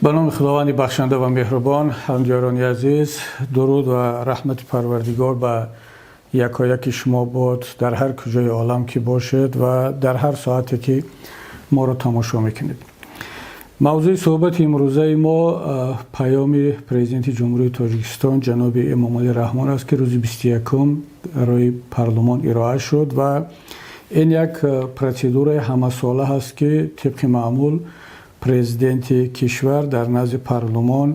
Ба номи Худованди бахшанда ва меҳрубон, ҳамдиёрони азиз, дуруд ва раҳмати Парвардигор ба якояки шумо бод дар ҳар куҷои олам ки бошед ва дар ҳар соате ки моро тамошо мекунед. Мавзӯи суҳбати имрӯзаи мо паёми Президенти Ҷумҳурии Тоҷикистон ҷаноби Эмомалӣ Раҳмон аст, ки рӯзи 21-ум барои парлумон ироа шуд ва ин як процедураи ҳамасола ҳаст, ки тибқи маъмул президенти кишвар дар назди парлумон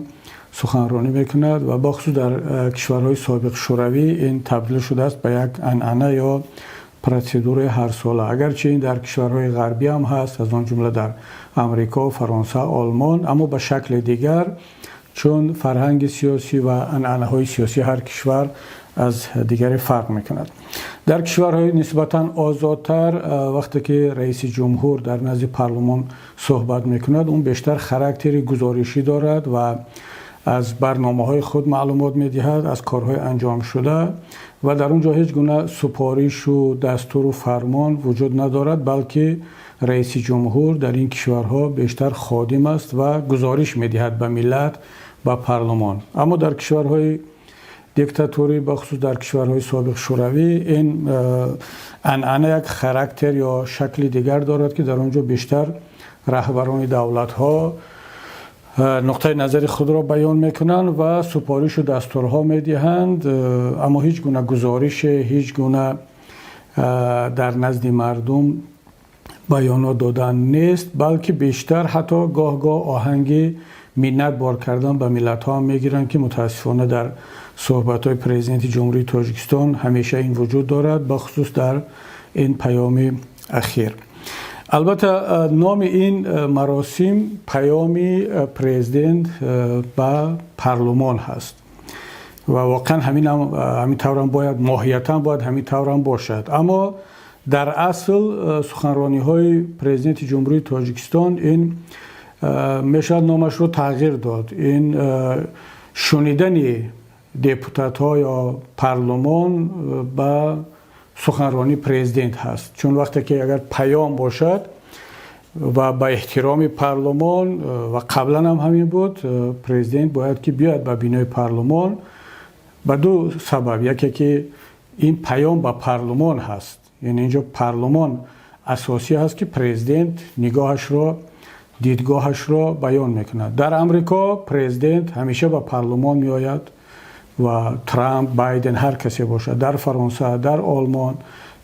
суханронӣ мекунад ва бахусус дар кишварҳои собиқ Шӯравӣ ин табдил шудааст ба як анъана ё процедураи ҳарсола. Агарчи ин дар кишварҳои ғарбӣ ҳам ҳаст, аз он ҷумла дар Амрико, Фаронса, Олмон, аммо ба шакли дигар, чун фарҳанги сиёсӣ ва анъанаҳои сиёсии ҳар кишвар аз дигаре фарқ мекунад. Дар кишварҳои нисбатан озодтар, вақте ки раиси ҷумҳур дар назди парлумон суҳбат мекунад, он бештар характери гузоришӣ дорад ва аз барномаҳои худ маълумот медиҳад, аз корҳои анҷомшуда ва дар он ҷо ҳеҷ гуна супоришу дастуру фармон вуҷуд надорад, балки раиси ҷумҳур дар ин кишварҳо бештар ходим аст ва гузориш медиҳад ба миллат, ба парлумон. Аммо дар кишварҳои диктатурӣ, бахусус дар кишварҳои собиқ Шӯравӣ, ин анъана як характер ё шакли дигар дорад, ки дар он ҷо бештар раҳбарони давлатҳо нуқтаи назари худро баён мекунанд ва супоришу дастурҳо медиҳанд, аммо ҳеҷ гуна гузорише, ҳеҷ гуна дар назди мардум баёнот додан нест, балки бештар ҳатто гоҳ-гоҳ оҳанги миннат бор кардан ба миллатҳо ҳам мегиранд, ки мутаассифона дар суҳбатҳои Президенти Ҷумҳурии Тоҷикистон ҳамеша ин вуҷуд дорад, бахусус дар ин паёми ахир. Албатта, номи ин маросим паёми президент ба парлумон ҳаст ва воқеан ҳамин таврам бояд, моҳиятан бояд ҳамин таврам бошад. Аммо дар асл суханрониҳои Президенти Ҷумҳурии Тоҷикистон ин мешавад номашро тағйир дод. Ин шунидани депутатҳо ё парлумон ба суханронии президент ҳаст, чун вақте ки агар паём бошад ва ба эҳтироми парлумон, ва қаблан ҳам ҳамин буд, президент бояд ки биёяд ба бинои парлумон ба ду сабаб. Яке ки ин паём ба парлумон ҳаст, яъне инҷо парлумон асосӣ ҳаст, ки президент нигоҳашро, дидгоҳашро баён мекунад. Дар Амрико президент ҳамеша ба парлумон меояд ва Трамп, Байден, ҳар касе бошад, дар Фаронса, дар Олмон,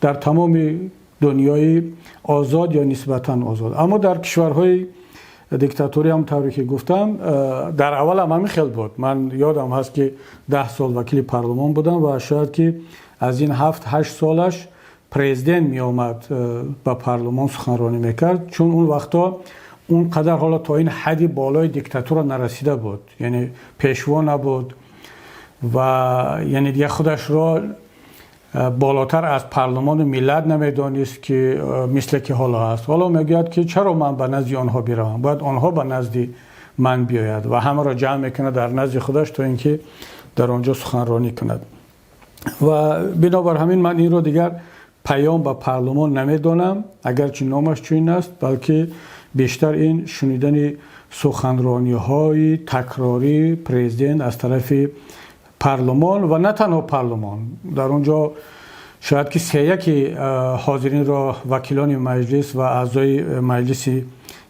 дар тамоми дунёи озод ё нисбатан озод. Аммо дар кишварҳои диктаторӣ, ҳам тавре ки гуфтам, дар аввал ҳам ҳамин хел буд. Ман ёдам ҳаст, ки 10 сол вакили парлумон будам ва шояд ки аз ин 7-8 солаш президент меомад, ба парлумон суханронӣ мекард, чун он вақтҳо он қадар ҳоло то ин ҳадди болои диктатура нарасида буд, яъне пешво набуд ва яъне дигар худашро болотар аз парлумону миллат намедонист, ки мисле ки ҳоло ҳаст. Ҳоло мегӯяд, ки чаро ман ба назди онҳо биравам, бояд онҳо ба назди ман биёяд ва ҳамаро ҷамъ мекунад дар назди худаш, то ин ки дар он ҷо суханронӣ кунад. Ва бинобар ҳамин ман инро дигар паём ба парлумон намедонам, агарчи номаш чунин аст, балки бештар ин шунидани суханрониҳои такрории президент аз тарафи парлумон ва на танҳо парлумон. Дар он ҷо шояд ки сеяки ҳозиринро вакилони маҷлис ва аъзои Маҷлиси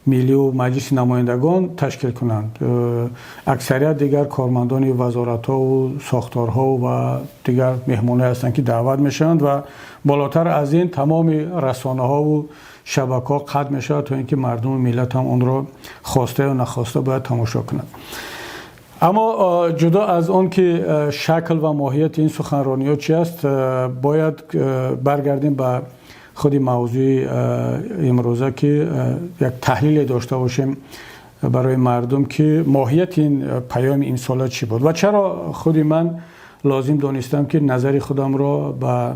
Миллию Маҷлиси Намояндагон ташкил кунанд. Аксарият дигар кормандони вазоратҳову сохторҳо ва дигар меҳмонҳое ҳастанд, ки даъват мешаванд ва болотар аз ин тамоми расонаҳову шабакаҳо қатъ мешавад, то ин ки мардуму миллат ҳам онро хоста ё нахоста бояд тамошо кунанд. Аммо ҷудо аз он ки шакл ва моҳияти ин суханрониҳо чи аст, бояд баргардем ба худи мавзӯи имрӯза, ки як таҳлиле дошта бошем барои мардум, ки моҳияти ин паёми имсола чӣ буд ва чаро худи ман лозим донистам, ки назари худамро ба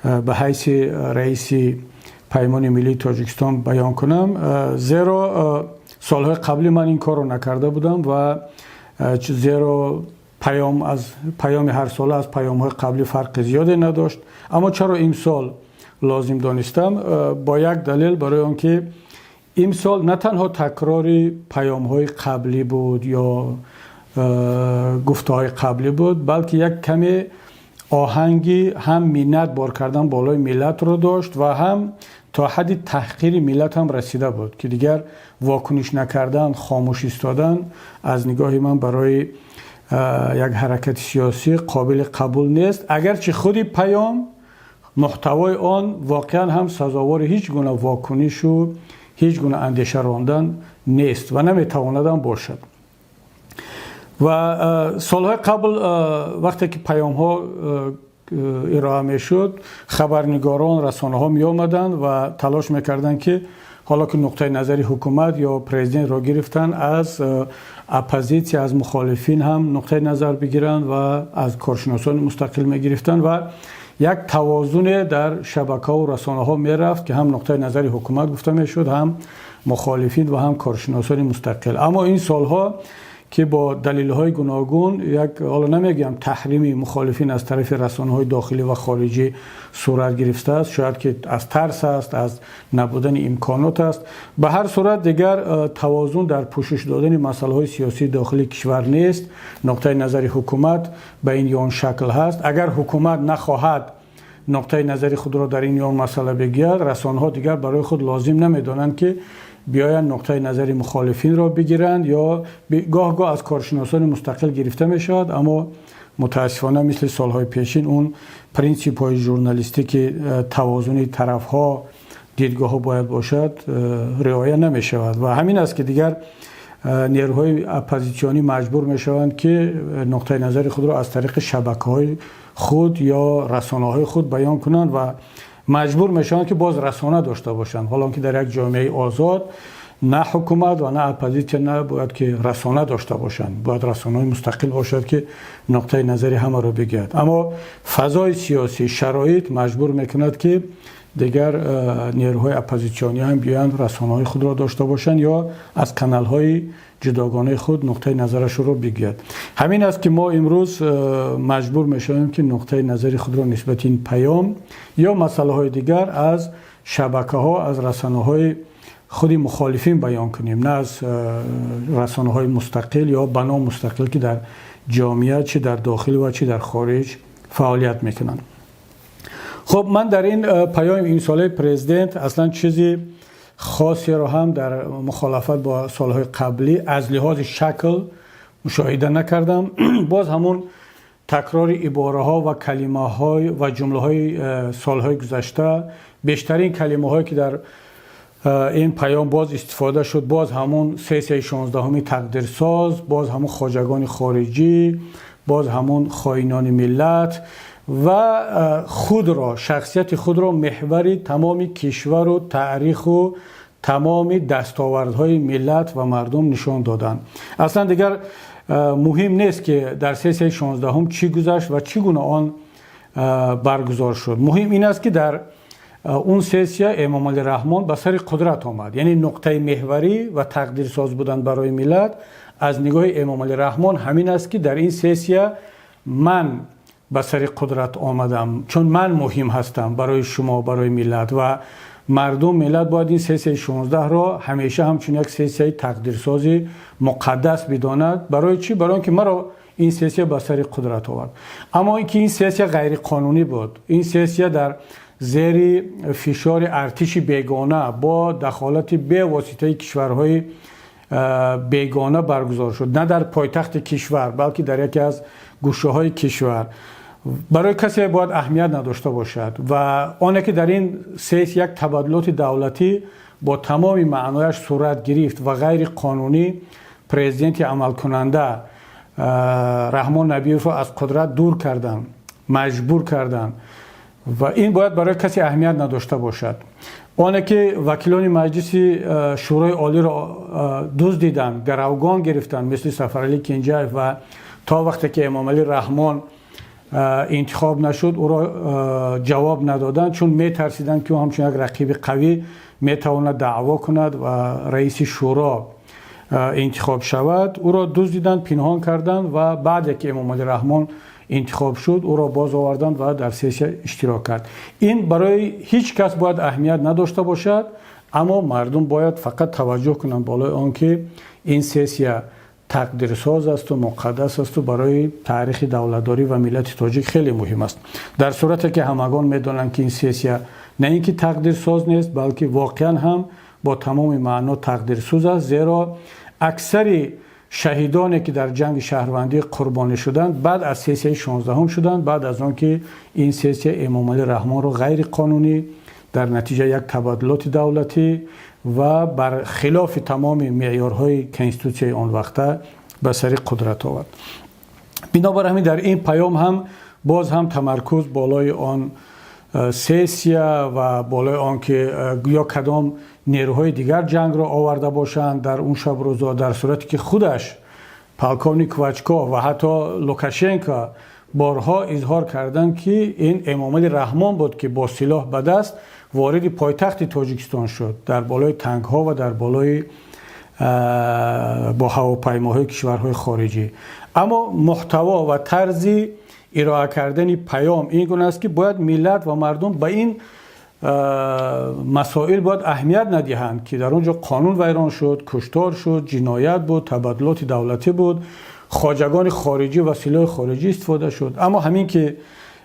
ҳайси раиси Паймони Миллии Тоҷикистон баён кунам, зеро солҳои қаблӣ ман ин корро накарда будам ва зеро паём аз паёми ҳарсола аз паёмҳои қаблӣ фарқи зиёде надошт. Аммо чаро имсол лозим донистам? Бо як далел: барои он ки Имсол на танҳо такрори паёмҳои қаблӣ буд ё гуфтаҳои қаблӣ буд, балки як каме оҳанги ҳам миннат бор кардан болои миллатро дошт ва ҳам то ҳадди таҳқири миллат ҳам расида буд, ки дигар вокуниш накардан, хомӯш истодан аз нигоҳи ман барои як ҳаракати сиёсӣ қобили қабул нест, агарчи худи паём, муҳтавои он воқеан ҳам сазовори ҳеҷ гуна вокунишу ҳеҷ гуна андеша рондан нест ва наметавонад ҳам бошад. Ва солҳои қабл, вақте ки паёмҳо ироа мешуд, хабарнигорон, расонаҳо меомаданд ва талош мекарданд, ки ҳоло ки нуқтаи назари ҳукумат ё президентро гирифтанд, аз оппозитсия, аз мухолифин ҳам нуқтаи назар бигиранд ва аз коршиносони мустақил мегирифтанд ва як тавозуне дар шабакаҳо расонаҳо мерафт, ки ҳам нуқтаи назари ҳукумат гуфта мешуд, ҳам мухолифин ва ҳам коршиносони мустақил. Аммо ин солҳо, ки бо далелҳои гуногун, як ҳоло намегӯям таҳрими мухолифин аз тарафи расонаҳои дохилӣ ва хориҷӣ сурат гирифтааст, шояд ки аз тарс аст, аз набудани имконот аст, ба ҳар сурат дигар тавозун дар пӯшиш додани масъалаҳои сиёсии дохили кишвар нест. Нуқтаи назари ҳукумат ба ин ё он шакл ҳаст. Агар ҳукумат нахоҳад нуқтаи назари худро дар ин ё он масъала бигӯяд, расонаҳо дигар барои худ лозим намедонанд, ки биёянд нуқтаи назари мухолифинро бигиранд ё гоҳ-гоҳ аз коршиносони мустақил гирифта мешавад, аммо мутаассифона мисли солҳои пешин он принсипҳои журналистӣ, ки тавозуни тарафҳо, дидгоҳҳо бояд бошад, риоя намешавад. Ва ҳамин аст, ки дигар нерӯҳои оппозитсионӣ маҷбур мешаванд, ки нуқтаи назари худро аз тариқи шабакаҳои худ ё расонаҳои худ баён кунанд ва маҷбур мешаванд, ки боз расона дошта бошанд, ҳоло ки дар як ҷомеаи озод на ҳукумат ва на оппозитсия набояд ки расона дошта бошанд, бояд расонаҳои мустақил бошад, ки нуқтаи назари ҳамаро бигӯяд. Аммо фазои сиёсӣ, шароит маҷбур мекунад, ки дигар нерӯҳои оппозитсионӣ ҳам биёянд расонаҳои худро дошта бошанд ё аз каналҳои ҷудогонаи худ нуқтаи назарашонро бигӯяд. Ҳамин аст, ки мо имрӯз маҷбур мешавем, ки нуқтаи назари худро нисбати ин паём ё масъалаҳои дигар аз шабакаҳо, аз расонаҳои худи мухолифин баён кунем, на аз расонаҳои мустақил ё ба ном мустақил, ки дар ҷомеа, чӣ дар дохил ва чӣ дар хориҷ, фаъолият мекунанд. Хуб, ман дар ин паёми имсолаи президент аслан чизи хосеро ҳам дар мухолифат бо солҳои қаблӣ аз лиҳози шакл мушоҳида накардам. Боз ҳамун такрори ибораҳо ва калимаҳо ва ҷумлаҳои солҳои гузашта. Бештарин калимаҳое, ки дар ин паём боз истифода шуд, боз ҳамун сессияи 16-уми тақдирсоз, боз ҳамун хоҷагони хориҷӣ, боз ҳамун хоинони миллат ва худро, шахсияти худро меҳвари тамоми кишвару таъриху тамоми дастовардҳои миллат ва мардум нишон доданд. Аслан дигар муҳим нест, ки дар сессияи 16-ум чӣ гузашт ва чӣ гуна он баргузор шуд. Муҳим ин аст, ки дар он сессия Эмомалӣ Раҳмон ба сари қудрат омад. Яъне нуқтаи меҳварӣ ва тақдирсоз будан барои миллат аз нигоҳи Эмомалӣ Раҳмон ҳамин аст, ки дар ин сессия ман ба сари қудрат омадам, чун ман муҳим ҳастам барои шумо, барои миллат ва мардум. Миллат бояд ин сессияи 16-ро ҳамеша ҳамчун як сессияи тақдирсози муқаддас бидонад. Барои чӣ? Барои он ки маро ин сессия ба сари қудрат овард. Аммо ин ки ин сессия ғайриқонунӣ буд, ин сессия дар зери фишори артиши бегона бо дахолати бевоситаи кишварҳои бегона баргузор шуд, на дар пойтахти кишвар, балки дар яке аз гӯшаҳои кишвар, барои касе бояд аҳамият надошта бошад. Ва оне ки дар ин сессия як табаддулоти давлатӣ бо тамоми маънояш сурат гирифт ва ғайриқонунӣ президенти амалкунанда Раҳмон Набиевро аз қудрат дур карданд, маҷбур карданд, ва ин бояд барои касе аҳамият надошта бошад. Оне ки вакилони Маҷлиси Шӯрои Олиро дуздиданд, гаравгон гирифтанд, мисли Сафаралӣ Кенҷаев, ва то вақте ки Эмомалӣ Раҳмон интихоб нашуд, ӯро ҷавоб надоданд, чун метарсиданд, ки ӯ ҳамчун як рақиби қавӣ метавонад даъво кунад ва раиси шӯро интихоб шавад. Ӯро дуздиданд, пинҳон карданд ва баъде ки Эмомалӣ Раҳмон интихоб шуд, ӯро боз оварданд ва дар сессия иштирок кард. Ин барои ҳеҷ кас бояд аҳамият надошта бошад. Аммо мардум бояд фақат таваҷҷӯҳ кунанд болои он ки ин сессия тақдирсоз асту муқаддас асту барои таърихи давлатдорӣ ва миллати тоҷик хеле муҳим аст. Дар сурате ки ҳамагон медонанд, ки ин сессия на ин ки тақдирсоз нест, балки воқеан ҳам бо тамоми маъно тақдирсӯз аст, зеро аксари шаҳидоне ки дар ҷанги шаҳрвандӣ қурбонӣ шуданд, баъд аз сессияи 16-ум шуданд, баъд аз он ки ин сессия Эмомалӣ Раҳмонро ғайриқонунӣ, дар натиҷа як табаддулоти давлатӣ ва бар хилофи тамоми меъёрҳои конститутсияи он вақта ба сари қудрат овард. Бинобар ҳамин, дар ин паём ҳам боз ҳам тамаркуз болои он сессия ва болои он ки ё кадом нерӯҳои дигар ҷангро оварда бошанд дар он шабрӯзо, дар сурате ки худаш полковник Квачков ва ҳатто Лукашенко борҳо изҳор карданд, ки ин Эмомалӣ Раҳмон буд, ки бо силоҳ ба даст вориди пойтахти Тоҷикистон шуд, дар болои танкҳо ва дар болои бо ҳавопаймоҳои кишварҳои хориҷӣ. Аммо муҳтаво ва тарзи ироа кардани паём ин гуна аст, ки бояд миллат ва мардум ба ин масоил бояд аҳамият надиҳанд, ки дар он ҷо қонун вайрон шуд, куштор шуд, ҷиноят буд, табаддулоти давлатӣ буд, хоҷагони хориҷӣ ва силоҳи хориҷӣ истифода шуд. Аммо ҳамин ки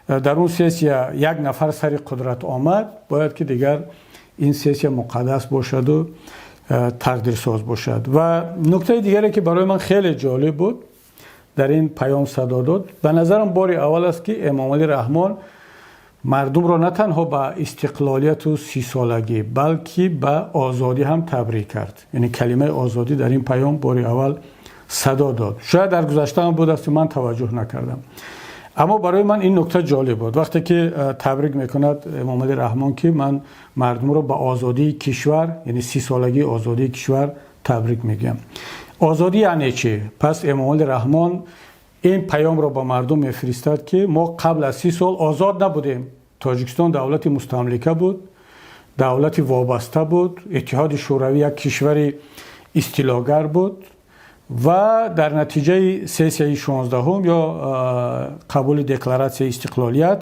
дар он сессия як нафар сари қудрат омад, бояд ки дигар ин сессия муқаддас бошаду тақдирсоз бошад. Ва нуктаи дигаре, ки барои ман хеле ҷолиб буд, дар ин паём садо дод. Ба назарам, бори аввал аст, ки Эмомалӣ Раҳмон мардумро на танҳо ба истиқлолияту 30-солагӣ, балки ба озодӣ ҳам табрик кард. Яъне калимаи озодӣ дар ин паём бори аввал садо дод. Шояд дар гузашта ҳам будааст, ман таваҷҷӯҳ накардам, аммо барои ман ин нукта ҷолиб буд. Вақте ки табрик мекунад Эмомалӣ Раҳмон, ки ман мардумро ба озодии кишвар, яъне 30-солагии озодии кишвар табрик мегӯям. Озодӣ яъне чӣ? Пас Эмомалӣ Раҳмон ин паёмро ба мардум мефиристад, ки мо қабл аз 30 сол озод набудем. Тоҷикистон давлати мустамлика буд, давлати вобаста буд, Иттиҳоди Шӯравӣ як кишвари истилогар буд ва дар натиҷаи сессияи 16-ум ё қабули декларатсияи истиқлолият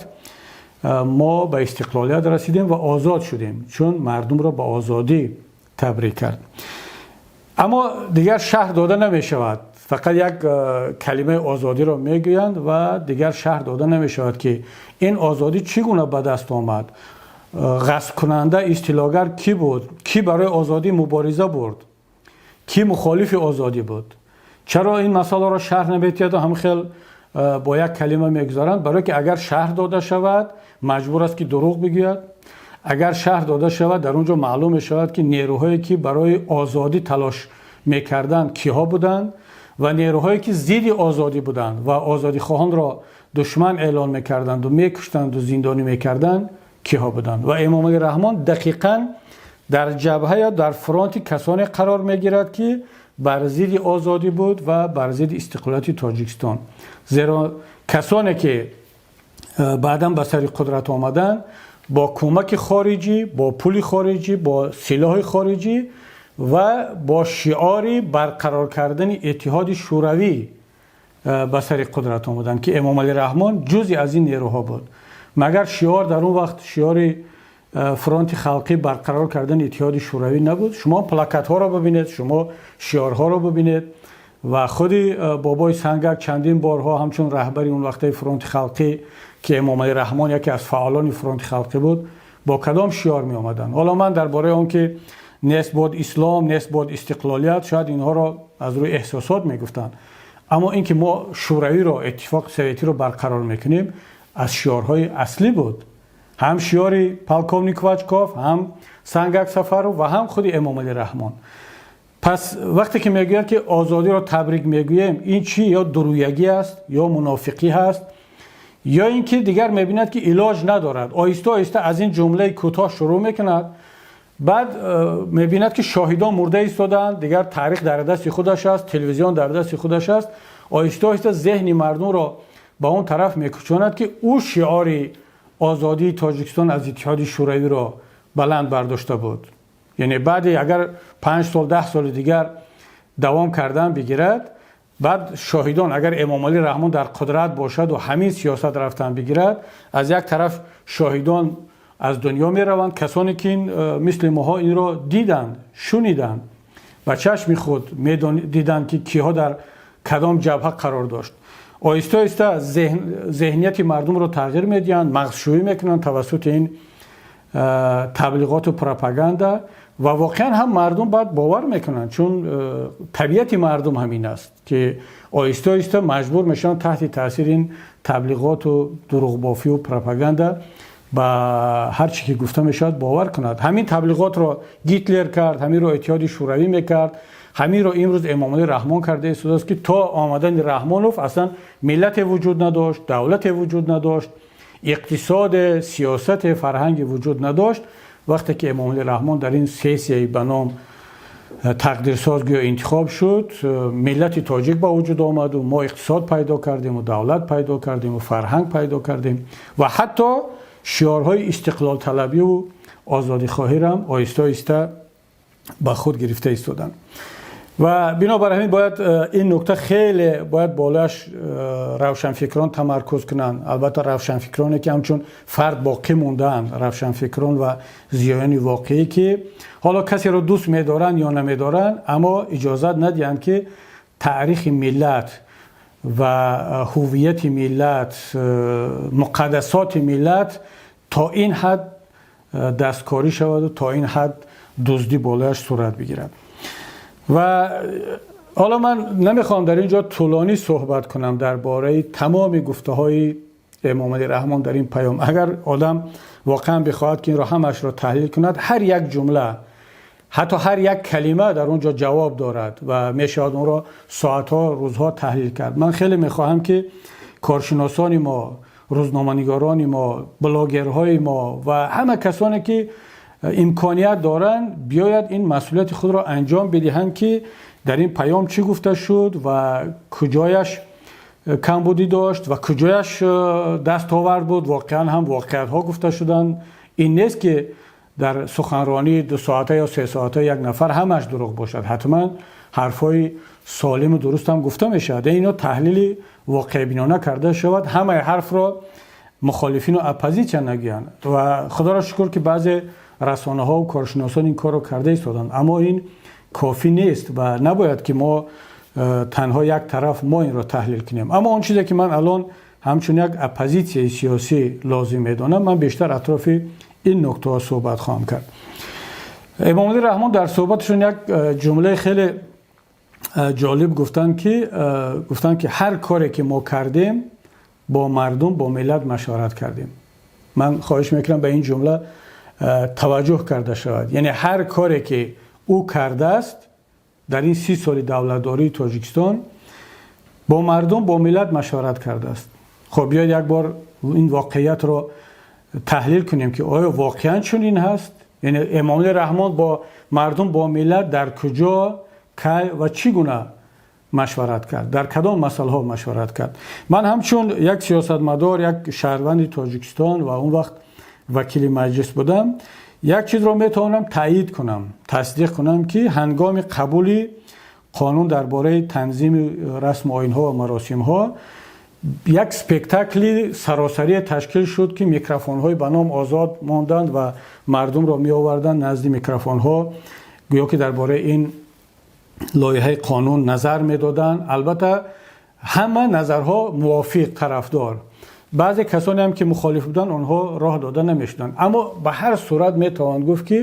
мо ба истиқлолият расидем ва озод шудем, чун мардумро ба озодӣ табрик кард. Аммо дигар шарҳ дода намешавад. Фақат як калимаи озодиро мегӯянд ва дигар шарҳ дода намешавад, ки ин озодӣ чӣ гуна ба даст омад, ғасбкунанда, истилогар кӣ буд, кӣ барои озодӣ мубориза бурд, кӣ мухолифи озодӣ буд. Чаро ин масъаларо шарҳ наметиҳаду ҳамин хел бо як калима мегузаранд? Барое ки агар шарҳ дода шавад, маҷбур аст, ки дурӯғ бигӯяд. Агар шарҳ дода шавад, дар он ҷо маълум мешавад, ки нерӯҳое ки барои озодӣ талош мекарданд, киҳо буданд ва нерӯҳое ки зидди озодӣ буданд ва озодихоҳонро душман эълон мекарданду мекуштанду зиндонӣ мекарданд, киҳо буданд. Ва Эмомалӣ Раҳмон дақиқан дар ҷабҳа ё дар фронти касоне қарор мегирад, ки бар зидди озодӣ буд ва бар зидди истиқлолияти Тоҷикистон, зеро касоне ки баъдан ба сари қудрат омаданд, бо кӯмаки хориҷӣ, бо пули хориҷӣ, бо силоҳи хориҷӣ ва бо шиори барқарор кардани Иттиҳоди Шӯравӣ ба сари қудрат омаданд, ки Эмомалӣ Раҳмон ҷузъе аз ин нерӯҳо буд. Магар шиор дар он вақт шиори Фронти халқӣ барқарор кардани Иттиҳоди Шӯравӣ набуд? Шумо плакатҳоро бибинед, шумо шиорҳоро бибинед. Ва худи бобои Сангак чандин борҳо ҳамчун раҳбари он вақтаи Фронти халқӣ, ки Эмомалӣ Раҳмон яке аз фаъолони Фронти халқӣ буд, бо кадом шиор меомаданд? Ҳоло ман дар бораи он ки нест бод ислом, нест бод истиқлолият, шояд инҳоро аз рӯи эҳсосот мегуфтанд, аммо ин ки мо Шӯравиро, Иттифоқи Советиро барқарор мекунем, аз шиорҳои аслӣ буд. Ҳам шиори полковник Квачков, ҳам Сангак Сафаров ва ҳам худи Эмомалӣ Раҳмон. Пас вақте ки мегӯяд, ки озодиро табрик мегӯем, ин чӣ? Ё дурӯягӣ аст, ё мунофиқӣ ҳаст, ё ин ки дигар мебинад, ки илоҷ надорад. Оҳиста оҳиста аз ин ҷумлаи кӯтоҳ шурӯъ мекунад, баъд мебинад, ки шоҳидон мурда истодаанд, дигар таърих дар дасти худаш аст, телевизион дар дасти худаш аст. Оҳиста оҳиста зеҳни мардумро ба он тараф мекӯчонад, ки ӯ шиори озодии Тоҷикистон аз Иттиҳоди Шӯравиро баланд бардошта буд. Яъне баъде агар 5 сол, 10 соли дигар давом кардан бигирад, баъд шоҳидон, агар Эмомалӣ Раҳмон дар қудрат бошаду ҳамин сиёсат рафтан бигирад, аз як тараф шоҳидон. аз дунё мераванд, касоне ки мисли моҳо инро диданд, шуниданд, ба чашми худ диданд, ки киҳо дар кадом ҷабҳа қарор дошт, оҳиста оҳиста зеҳнияти мардумро тағйир медиҳанд, мағзшӯӣ мекунанд тавассути ин таблиғоту пропаганда. Ва воқеан ҳам мардум баъд бовар мекунанд, чун табиати мардум ҳамин аст, ки оҳиста оҳиста маҷбур мешаванд таҳти таъсири ин таблиғоту дурӯғбофию пропаганда ба ҳар чӣ ки гуфта мешавад бовар кунад. Ҳамин таблиғотро Гитлер кард, ҳаминро Иттиҳоди Шӯравӣ мекард, ҳаминро имрӯз Эмомалӣ Раҳмон карда истодааст, ки то омадани Раҳмонов аслан миллате вуҷуд надошт, давлате вуҷуд надошт, иқтисоде, сиёсате, фарҳанге вуҷуд надошт. Вақте ки Эмомалӣ Раҳмон дар ин сессияи ба ном тақдирсоз гӯё интихоб шуд, миллати тоҷик ба вуҷуд омаду мо иқтисод пайдо кардему, давлат пайдо кардему, фарҳанг пайдо кардем ва ҳатто шиорҳои истиқлолталабиву озодихоҳиро оҳиста оҳиста ба худ гирифта истоданд. Ва бинобар ҳамин бояд ин нукта хеле бояд болояш равшанфикрон тамаркуз кунанд. Албатта, равшанфикроне ки ҳамчун фард боқӣ мондаанд, равшанфикрон ва зиёёни воқеӣ, ки ҳоло касеро дӯст медоранд ё намедоранд, аммо иҷозат надиҳанд, ки таърихи миллат ва ҳуввияти миллат, муқаддасоти миллат то ин ҳад дасткорӣ шаваду то ин ҳад дуздӣ болояш сурат бигирад. Ва ҳоло ман намехоҳам дар ин ҷо тӯлонӣ суҳбат кунам дар бораи тамоми гуфтаҳои Эмомалӣ Раҳмон дар ин паём. Агар одам воқеан бихоҳад, ки инро ҳамашро таҳлил кунад, ҳар як ҷумла, ҳатто ҳар як калима дар он ҷо ҷавоб дорад ва мешавад онро соатҳо, рӯзҳо таҳлил кард. Ман хеле мехоҳам, ки коршиносони мо, рӯзноманигорони мо, блогерҳои мо ва ҳама касоне ки имконият доранд, биёяд ин масъулияти худро анҷом бидиҳанд, ки дар ин паём чӣ гуфта шуд ва куҷояш камбудӣ дошт ва куҷояш дастовард буд. Воқеан ҳам воқеиятҳо гуфта шуданд. Ин нест, ки дар суханронии 2 соата ё 3 соата як нафар ҳамаш дурӯғ бошад. Ҳатман ҳарфҳои солиму дуруст ҳам гуфта мешавад. Ино таҳлили воқеъбинона карда шавад, ҳамаи ҳарфро мухолифину оппозитсия нагӯянд. Ва худоро шукр, ки баъзе расонаҳо коршиносон ин корро карда истоданд, аммо ин кофӣ нест ва набояд, ки мо танҳо як тараф мо инро таҳлил кунем. Аммо он чизе ки ман алон ҳамчун як оппозитсияи сиёсӣ лозим медонам, ман бештар атрофи ин нуктаҳо суҳбат хоҳам кард. Эмомалӣ Раҳмон дар суҳбаташон як ҷумлаи хеле ҷолиб гуфтанд, ки ҳар коре ки мо кардем, бо мардум, бо миллат машварат кардем. Ман хоҳиш мекунам, ба ин ҷумла таваҷҷӯҳ карда шавад. Яъне ҳар коре ки ӯ кардааст дар ин 30 соли давлатдории Тоҷикистон, бо мардум, бо миллат машварат кардааст. Хоб, биёед як бор ин воқеиятро таҳлил кунем, ки оё воқеан чунин ҳаст. Яъне Эмомалӣ Раҳмон бо мардум, бо миллат дар куҷо, кай ва чӣ гуна машварат кард, дар кадом масъалаҳо машварат кард? Ман ҳамчун як сиёсатмадор, як шаҳрванди Тоҷикистон ва он вақт вакили маҷлис будам, як чизро метавонам таъйид кунам, тасдиқ кунам, ки ҳангоми қабули қонун дар бораи танзими расму оинҳо ва маросимҳо як спектакли саросарие ташкил шуд, ки микрофонҳои ба ном Озод монданд ва мардумро меоварданд назди микрофонҳо, гӯё ки дар бораи ин лоиҳаи қонун назар медоданд. Албатта, ҳама назарҳо мувофиқ, тарафдор, баъзе касоне ҳам ки мухолиф буданд, онҳо роҳ дода намешуданд. Аммо ба ҳар сурат метавон гуфт, ки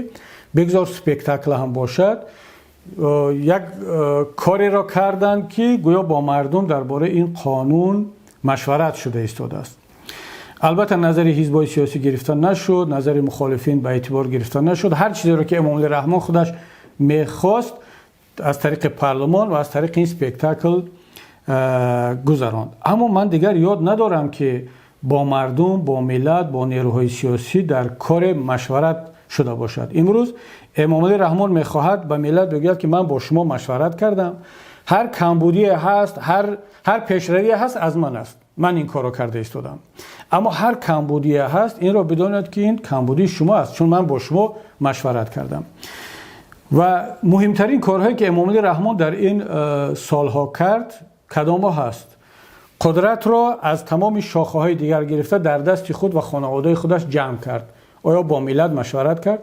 бигзор спектакл ҳам бошад, як кореро карданд, ки гӯё бо мардум дар бораи ин қонун машварат шуда истодааст. Албатта, назари ҳизбҳои сиёсӣ гирифта нашуд, назари мухолифин ба эътибор гирифта нашуд. Ҳар чизеро ки Эмомалӣ Раҳмон худаш мехост, аз тариқи парлумон ва аз тариқи ин спектакл гузаронд. Аммо ман дигар ёд надорам, ки бо мардум, бо миллат, бо нерӯҳои сиёсӣ дар коре машварат шуда бошад. Имрӯз Эмомалӣ Раҳмон мехоҳад ба миллат бигӯяд, ки ман бо шумо машварат кардам, ҳар камбудие ҳаст, ҳар пешравие ҳаст, аз ман аст, ман ин корро карда истодам, аммо ҳар камбудие ҳаст, инро бидонед, ки ин камбудии шумо аст, чун ман бо шумо машварат кардам. Ва муҳимтарин корҳое ки Эмомалӣ Раҳмон дар ин солҳо кард, кадомҳо ҳаст? Қудратро аз тамоми шохаҳои дигар гирифта, дар дасти худ ва хонаводаи худаш ҷамъ кард. Оё бо миллат машварат кард?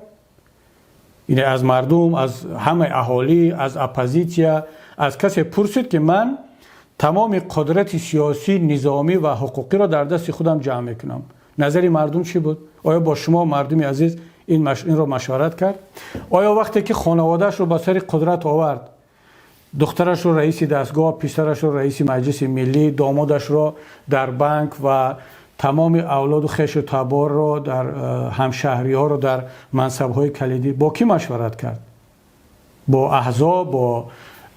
Яъне аз мардум, аз ҳамаи аҳолӣ, аз оппозитсия, аз касе пурсид, ки ман тамоми қудрати сиёсӣ, низомӣ ва ҳуқуқиро дар дасти худам ҷамъ мекунам, назари мардум чӣ буд? Оё бо шумо, мардуми азиз, инро машварат кард? Оё вақте ки хонаводаашро ба сари қудрат овард, духтарашро раиси дастгоҳ, писарашро раиси Маҷлиси миллӣ, домодашро дар банк ва тамоми авлоду хешу таборро, дар ҳамшаҳриҳоро дар мансабҳои калидӣ, бо кӣ машварат кард? Бо аҳзоб, бо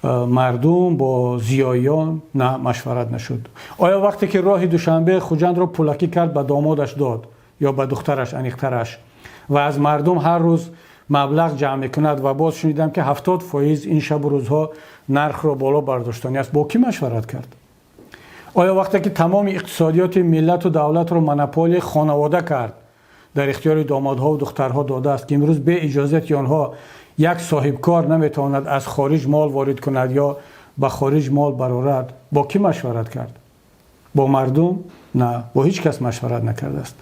мардум, бо зиёиён? На, машварат нашуд. Оё вақте ки роҳи Душанбе Хуҷандро пулакӣ кард, ба домодаш дод ё ба духтараш, аниқтараш, ва аз мардум ҳар рӯз маблағ ҷамъ мекунад, ва боз шунидам, ки 70% ин шабу рӯзҳо нархро боло бардоштанӣ аст, бо кӣ машварат кард? Оё вақте ки тамоми иқтисодиёти миллату давлатро монополияи хонавода кард, дар ихтиёри домодҳову духтарҳо додааст, ки имрӯз бе иҷозати онҳо як соҳибкор наметавонад аз хориҷ мол ворид кунад ё ба хориҷ мол барорад, бо кӣ машварат кард? Бо мардум? На, бо ҳеҷ кас машварат накардааст.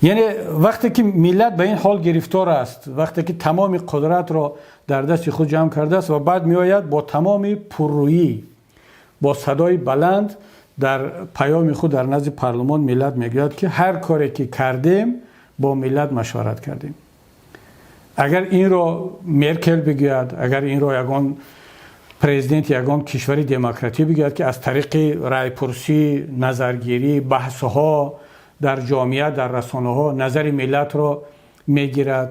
Яъне вақте ки миллат ба ин ҳол гирифтор аст, вақте ки тамоми қудратро дар дасти худ ҷамъ кардааст, ва баъд меояд бо тамоми пуррӯӣ, бо садои баланд дар паёми худ дар назди парлумон миллат мегӯяд, ки ҳар коре ки кардем, бо миллат машварат кардем. Агар инро Меркел бигӯяд, агар инро ягон президенти ягон кишвари демократӣ бигӯяд, ки аз тариқи райпурсӣ, назаргирӣ, баҳсҳо дар ҷомеа, дар расонаҳо назари миллатро мегирад,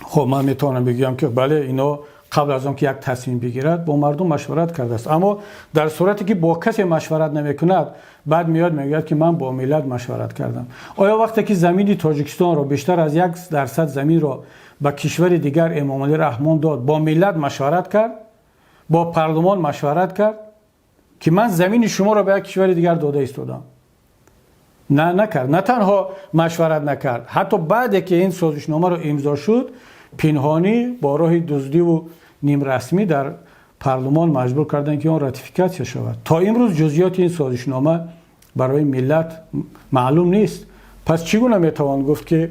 хоб, ман метавонам бигӯям, ки бале, ино қабл аз он ки як тасмим бигирад, бо мардум машварат кардааст. Аммо дар сурате ки бо касе машварат намекунад, баъд меояд, мегӯяд, ки ман бо миллат машварат кардам. Оё вақте ки замини Тоҷикистонро, бештар аз 1% заминро ба кишвари дигар Эмомалӣ Раҳмон дод, бо миллат машварат кард, бо парлумон машварат кард, ки ман замини шуморо ба як кишвари дигар дода истодам? На, накард. На танҳо машварат накард, ҳатто баъде ки ин созишномаро имзо шуд, пинҳонӣ, бо роҳи дуздиву нимрасмӣ дар парлумон маҷбур карданд, ки он ратификатсия шавад. То имрӯз ҷузъиёти ин созишнома барои миллат маълум нест. Пас чӣ гуна метавон гуфт, ки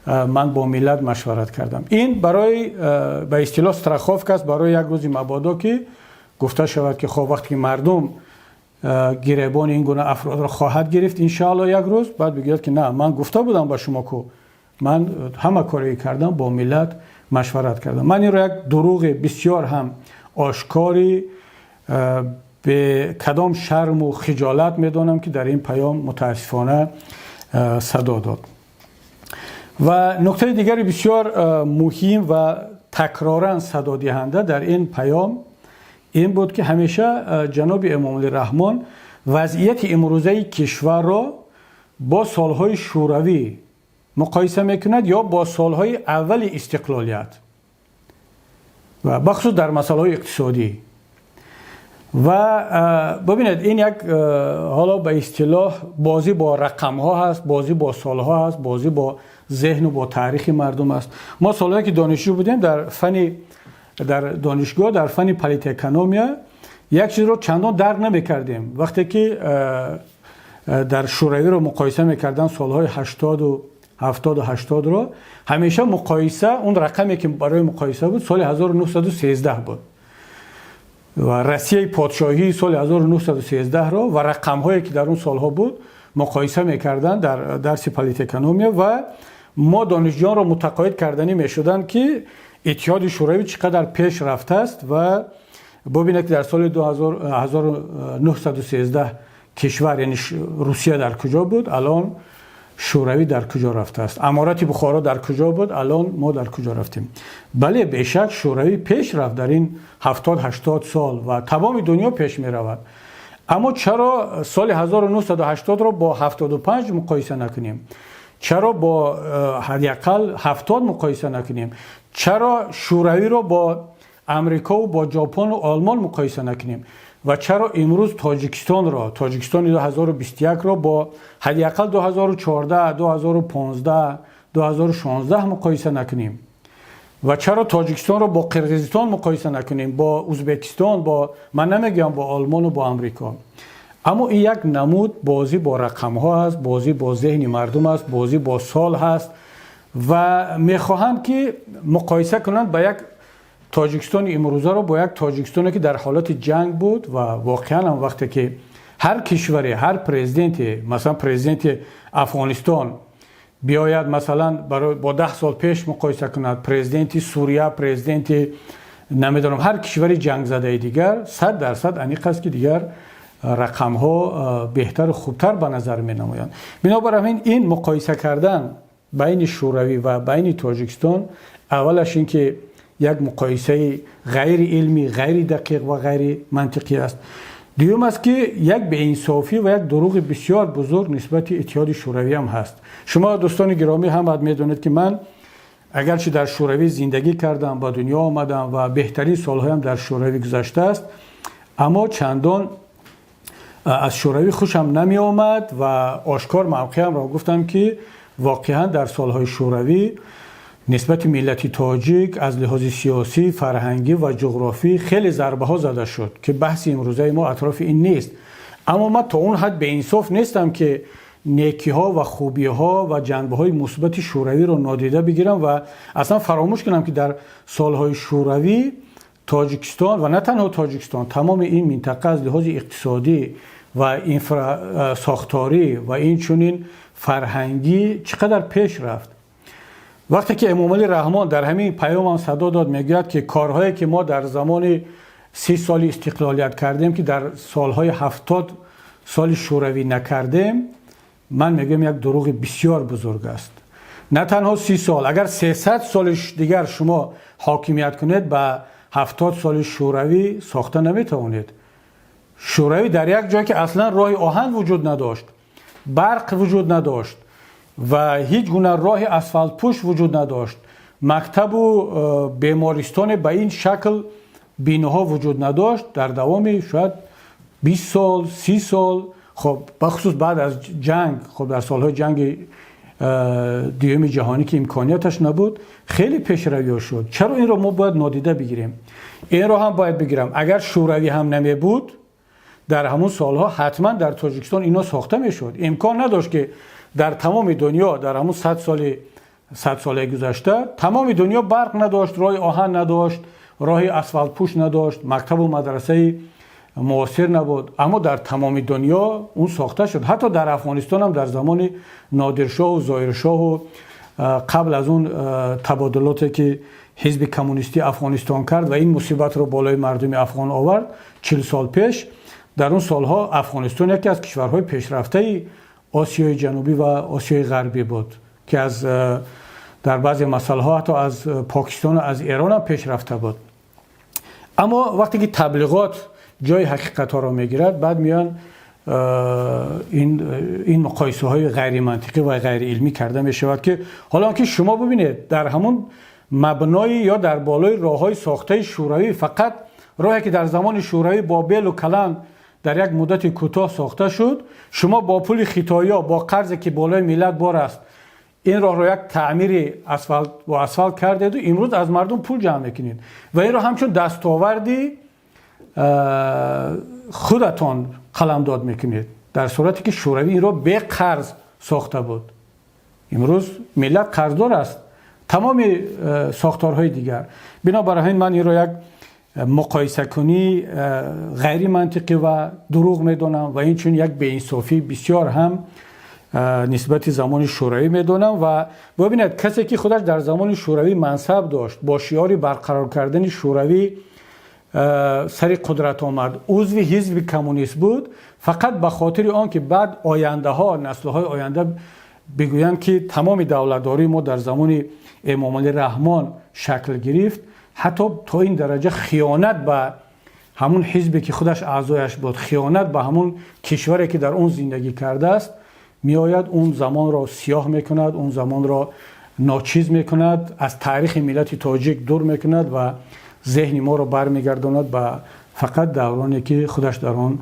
ман бо миллат машварат кардам? Ин барои, ба истилоҳ, страховка аст, барои як рӯзи мабодо, ки гуфта шавад, ки хоб, вақте ки мардум гиребони ин гуна афродро хоҳад гирифт, иншоалло, як рӯз, баъд бигӯяд, ки на, ман гуфта будам ба шумо ку, ман ҳама коре кардам, бо миллат машварат кардам. Ман инро як дурӯғи бисёр ҳам ошкори, бе кадом шарму хиҷолат медонам, ки дар ин паём мутаассифона садо дод. Ва нуктаи дигари бисёр муҳим ва такроран садодиҳанда дар ин паём ин буд, ки ҳамеша ҷаноби Эмомалӣ Раҳмон вазъияти имрӯзаи кишварро бо солҳои Шӯравӣ муқоиса мекунад ё бо солҳои аввали истиқлолият, ва бахусус дар масъалаҳои иқтисодӣ. Ва бибинед, ин як ҳоло, ба истилоҳ, бозӣ бо рақамҳо ҳаст, бозӣ бо солҳо ҳаст, бозӣ бо зеҳну бо таърихи мардум аст. Мо солҳое ки донишҷӯ будем дар донишгоҳ, дар фанни политэкономия, як чизро чандон дарк намекардем. Вақте ки дар Шӯравиро муқоиса мекарданд, солҳои 80-у 70-у 80-ро, ҳамеша муқоиса, он рақаме ки барои муқоиса буд, соли 1913 буд ва Россияи подшоҳии соли 1913-ро ва рақамҳое ки дар он солҳо буд, муқоиса мекарданд дар дарси политэкономия. Ва мо донишҷӯёнро мутақоид карданӣ мешуданд, ки Иттиҳоди Шӯравӣ чӣ қадар пеш рафтааст ва бубинед, ки дар соли 1913 кишвар, яъне Русия, дар куҷо буд, алон Шӯравӣ дар куҷо рафтааст, Аморати Бухоро дар куҷо буд, алон мо дар куҷо рафтем. Бале, бешак, Шӯравӣ пеш рафт дар ин 70-80 сол ва тамоми дунё пеш меравад. Аммо чаро соли 1980-ро бо 75 муқоиса накунем? Чаро бо ҳадди ақал 70 муқоиса накунем? Чаро Шӯравиро бо Амрикову бо Ҷопону Олмон муқоиса накунем? Ва чаро имрӯз Тоҷикистонро, Тоҷикистони 2021-ро бо ҳадди ақал 2014, 2015, 2016 муқоиса накунем? Ва чаро Тоҷикистонро бо Қирғизистон муқоиса накунем, бо Узбекистон, бо, ман намегӯям, бо Олмону бо Амрико? Аммо ин як намуд бозӣ бо рақамҳо аст, бозӣ бо зеҳни мардум аст, бозӣ бо сол ҳаст. Ва мехоҳанд, ки муқоиса кунанд ба як Тоҷикистони имрӯзаро бо як Тоҷикистоне, ки дар ҳолати ҷанг буд. Ва воқеан ҳам вақте ки ҳар кишваре, ҳар президенте, масалан, президенти Афғонистон биёяд, масалан, бо 10 сол пеш муқоиса кунад, президенти Сурия, президенти, намедонам, ҳар кишвари ҷангзадаи дигар, 100% аниқ аст, ки дигар рақамҳо беҳтару хубтар ба назар менамоянд. Бинобар ҳамин ин муқоиса кардан байни Шӯравӣ ва байни Тоҷикистон аввалаш ин ки як муқоисаи ғайриилмӣ, ғайридақиқ ва ғайримантиқӣ аст. Дуюм аст, ки як беинсофӣ ва як дурӯғи бисёр бузург нисбати Иттиҳоди Шӯравӣ ҳам ҳаст. Шумо, дӯстони гиромӣ, ҳамат медонед, ки ман агарчи дар Шӯравӣ зиндагӣ кардам, ба дунё омадам ва беҳтарин солҳоям дар Шӯравӣ гузаштааст, аммо чандон аз Шӯравӣ хушам намеомад ва ошкор мавқеамро гуфтам, ки воқеан дар солҳои Шӯравӣ нисбати миллати тоҷик аз лиҳози сиёсӣ, фарҳангӣ ва ҷуғрофӣ хеле зарбаҳо зада шуд, ки баҳси имрӯзаи мо атрофи ин нест. Аммо ман то он ҳад беинсоф нестам, ки некиҳо ва хубиҳо ва ҷанбаҳои мусбати Шӯравиро нодида бигирам ва аслан фаромӯш кунам, ки дар солҳои Шӯравӣ Тоҷикистон ва на танҳо Тоҷикистон, тамоми ин минтақа аз лиҳози иқтисодӣ ва инфрасохторӣ ва инчунин фарҳангӣ чӣ қадар пеш рафт. Вақте ки Эмомалӣ Раҳмон дар ҳамин паёмам садо дод, мегӯяд, ки корҳое, ки мо дар замони 30 соли истиқлолият кардем, ки дар солҳои 70 соли Шӯравӣ накардем, ман мегӯям, як дурӯғи бисёр бузург аст. На танҳо 30 сол, агар 300 соли дигар шумо ҳокимият кунед, ба 70 соли Шӯравӣ сохта наметавонед. Шӯравӣ дар як ҷое, ки аслан роҳи оҳан вуҷуд надошт, барқ вуҷуд надошт ва ҳеҷ гуна роҳи асфалтпӯш вуҷуд надошт, мактабу бемористоне ба ин шакл биноҳо вуҷуд надошт, дар давоми шояд 20 сол, 30 сол, хоб, бахусус баъд аз ҷанг, хоб, дар солҳои ҷанги дуюми ҷаҳонӣ, ки имконияташ набуд, хеле пешравиҳо шуд. Чаро инро мо бояд нодида бигирем? Инро ҳам бояд бигирам: агар Шӯравӣ ҳам намебуд, дар ҳамун солҳо ҳатман дар Тоҷикистон ино сохта мешуд. Имкон надошт, ки дар тамоми дунё дар ҳамун 100 соли 100 солаи гузашта тамоми дунё барқ надошт, роҳи оҳан надошт, роҳи асфалтпӯш надошт, мактабу мадрасаи муосир набуд, аммо дар тамоми дунё он сохта шуд. Ҳатто дар Афғонистон ҳам дар замони Нодиршоҳу Зоҳиршоҳу қабл аз он табодулоте, ки Ҳизби Коммунистии Афғонистон кард ва ин мусибатро болои мардуми афғон овард 40 сол пеш, дар он солҳо Афғонистон яке аз кишварҳои пешрафтаи Осиёи Ҷанубӣ ва Осиёи Ғарбӣ буд, ки аз дар баъзе масъалаҳо ҳатто аз Покистону аз Эрон ҳам пешрафта буд. Аммо вақте ки таблиғот ҷои ҳақиқатҳоро мегирад, баъд меоян ин муқоисаҳои ғайримантиқӣ ва ғайриилмӣ карда мешавад, ки ҳоло ки шумо бибинед, дар ҳамун мабнои ё дар болои роҳҳои сохтаи Шӯравӣ, фақат роҳе, ки дар замони Шӯравӣ бо белу каланд дар як муддати кӯтоҳ сохта шуд, шумо бо пули хитоиё, бо қарзе, ки болои миллат бор аст, ин роҳро як таъмири асфалт бо асфалт кардеду имрӯз аз мардум пул ҷамъ мекунед ва инро ҳамчун дастоварди худатон қаламдод мекунед, дар сурате ки Шӯравӣ инро беқарз сохта буд. Имрӯз миллат қарздор аст, тамоми сохторҳои дигар. Бинобар ҳамин ман инро як муқоисакунӣ ғайримантиқӣ ва дурӯғ медонам ва инчунин як беинсофӣ бисёр ҳам нисбати замони Шӯравӣ медонам. Ва бибинед, касе, ки худаш дар замони Шӯравӣ мансаб дошт, бо шиори барқарор кардани Шӯравӣ сари қудрат омад, узви Ҳизби Коммунист буд, фақат ба хотири он ки баъд ояндаҳо, наслҳои оянда бигӯянд, ки тамоми давлатдории мо дар замони Эмомалӣ Раҳмон шакл гирифт, ҳатто то ин дараҷа хиёнат ба ҳамун ҳизбе, ки худаш аъзояш буд, хиёнат ба ҳамун кишваре, ки дар он зиндагӣ кардааст, меояд, он замонро сиёҳ мекунад, он замонро ночиз мекунад, аз таърихи миллати тоҷик дур мекунад ва зеҳни моро бармегардонад ба фақат давроне, ки худаш дар он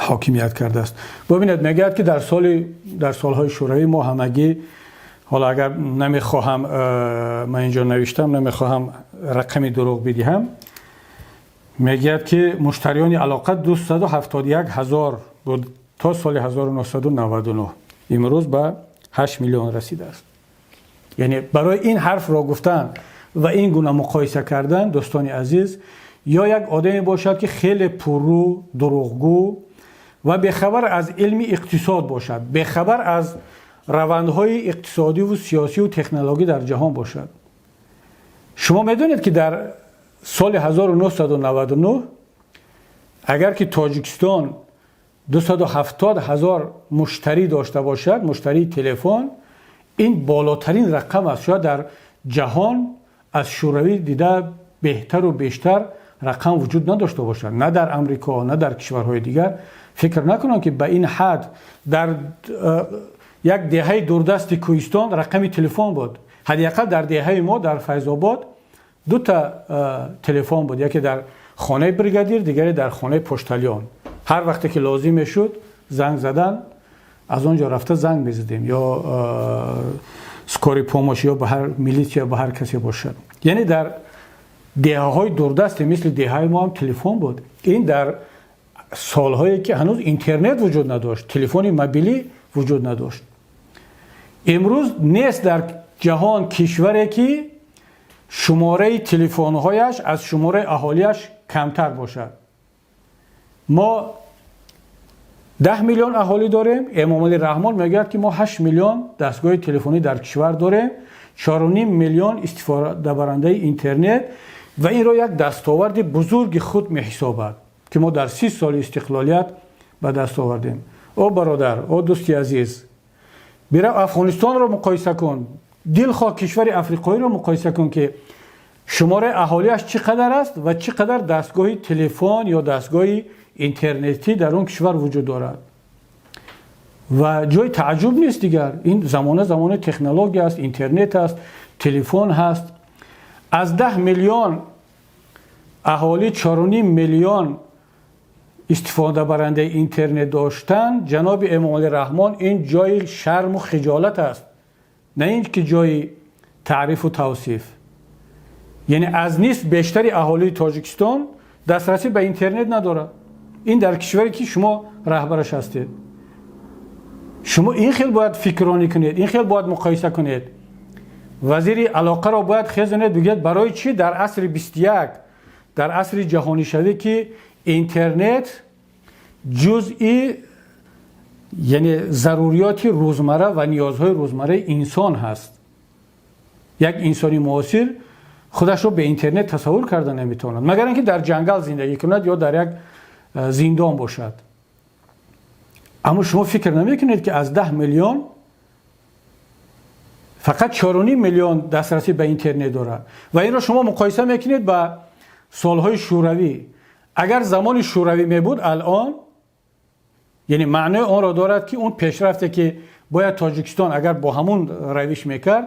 ҳокимият кардааст. Бибинед, мегӯяд, ки дар солҳои Шӯравӣ мо ҳамагӣ, ҳоло агар намехоҳам, ман инҷо навиштам, намехоҳам рақами дурӯғ бидиҳам, мегӯяд, ки муштариёни алоқа 271 ҳазор буд то соли 1999, имрӯз ба 8 миллион расидааст. Яъне барои ин ҳарфро гуфтан ва ин гуна муқоиса кардан, дӯстони азиз, ё як одаме бошад, ки хеле пуррӯ, дурӯғгӯ ва бехабар аз илми иқтисод бошад, бехабар аз равандҳои иқтисодиву сиёсиву технологӣ дар ҷаҳон бошад. Шумо медонед, ки дар соли 1999 агар ки Тоҷикистон 270 ҳазор муштарӣ дошта бошад, муштарии телефон, ин болотарин рақам аст. Шояд дар ҷаҳон аз Шӯравӣ дида беҳтару бештар рақам вуҷуд надошта бошад, на дар Амрико, на дар кишварҳои дигар. Фикр накунам, ки ба ин ҳад дар як деҳаи дурдасти кӯҳистон рақами телефон буд. Ҳадди ақал дар деҳаи мо, дар Файзобод, дута телефон буд: яке дар хонаи бригадир, дигаре дар хонаи почтальон. Ҳар вақте ки лозим мешуд занг задан, аз он ҷо рафта занг мезадем, ё скорый помощь, ё ба ҳар милитсия, ба ҳар касе бошад. Яъне дар деҳаҳои дурдасте мисли деҳаи мо ҳам телефон буд. Ин дар солҳое ки ҳанӯз интернет вуҷуд надошт, телефони мобилӣ вуҷуд надошт. Имрӯз нест дар ҷаҳон кишваре, ки шумораи телефонҳояш аз шумораи аҳолиаш камтар бошад. Мо 10 миллион аҳолӣ дорем. Эмомалӣ Раҳмон мегӯяд, ки мо 8 миллион дастгоҳи телефонӣ дар кишвар дорем, 4,5 миллион истифодабарандаи интернет, ва инро як дастоварди бузурги худ меҳисобад, ки мо дар 30 соли истиқлолият ба даст овардем. О бародар, о дӯсти азиз, бирав Афғонистонро муқоиса кун, дилхоҳ кишвари африқоиро муқоиса кун, ки шумораи аҳолиаш чӣ қадар аст ва чӣ қадар дастгоҳи телефон ё дастгоҳи интернетӣ дар он кишвар вуҷуд дорад. Ва ҷои тааҷҷуб нест дигар. Ин замона замони технология аст, интернет аст, телефон ҳаст. Аз 10 миллион аҳолӣ 4,5 миллион истифодабарандаи интернет доштан, ҷаноби Эмомалӣ Раҳмон, ин ҷои шарму хиҷолат аст, на ин ки ҷои таърифу тавсиф. Яъне аз нисф бештари аҳолии Тоҷикистон дастрасӣ ба интернет надорад. Ин дар кишваре, ки шумо раҳбараш ҳастед. Шумо ин хел бояд фикронӣ кунед, ин хел бояд муқоиса кунед. Вазири алоқаро бояд хезонед, бигӯяд, барои чӣ дар асри 21, дар асри ҷаҳонишавӣ, ки интернет ҷузъи, яъне заруриёти рӯзмарра ва ниёзҳои рӯзмарраи инсон ҳаст, як инсони муосир худашро бе интернет тасаввур карда наметавонад, магар ин ки дар ҷангал зиндагӣ кунад ё дар як зиндон бошад. Аммо шумо фикр намекунед, ки аз 10 миллион фақат 4,5 миллион дастрасӣ ба интернет дорад, ва инро шумо муқоиса мекунед ба солҳои Шӯравӣ. Агар замони Шӯравӣ мебуд, алон яъне маънои онро дорад, ки он пешрафте, ки бояд Тоҷикистон агар бо ҳамун равиш мекард,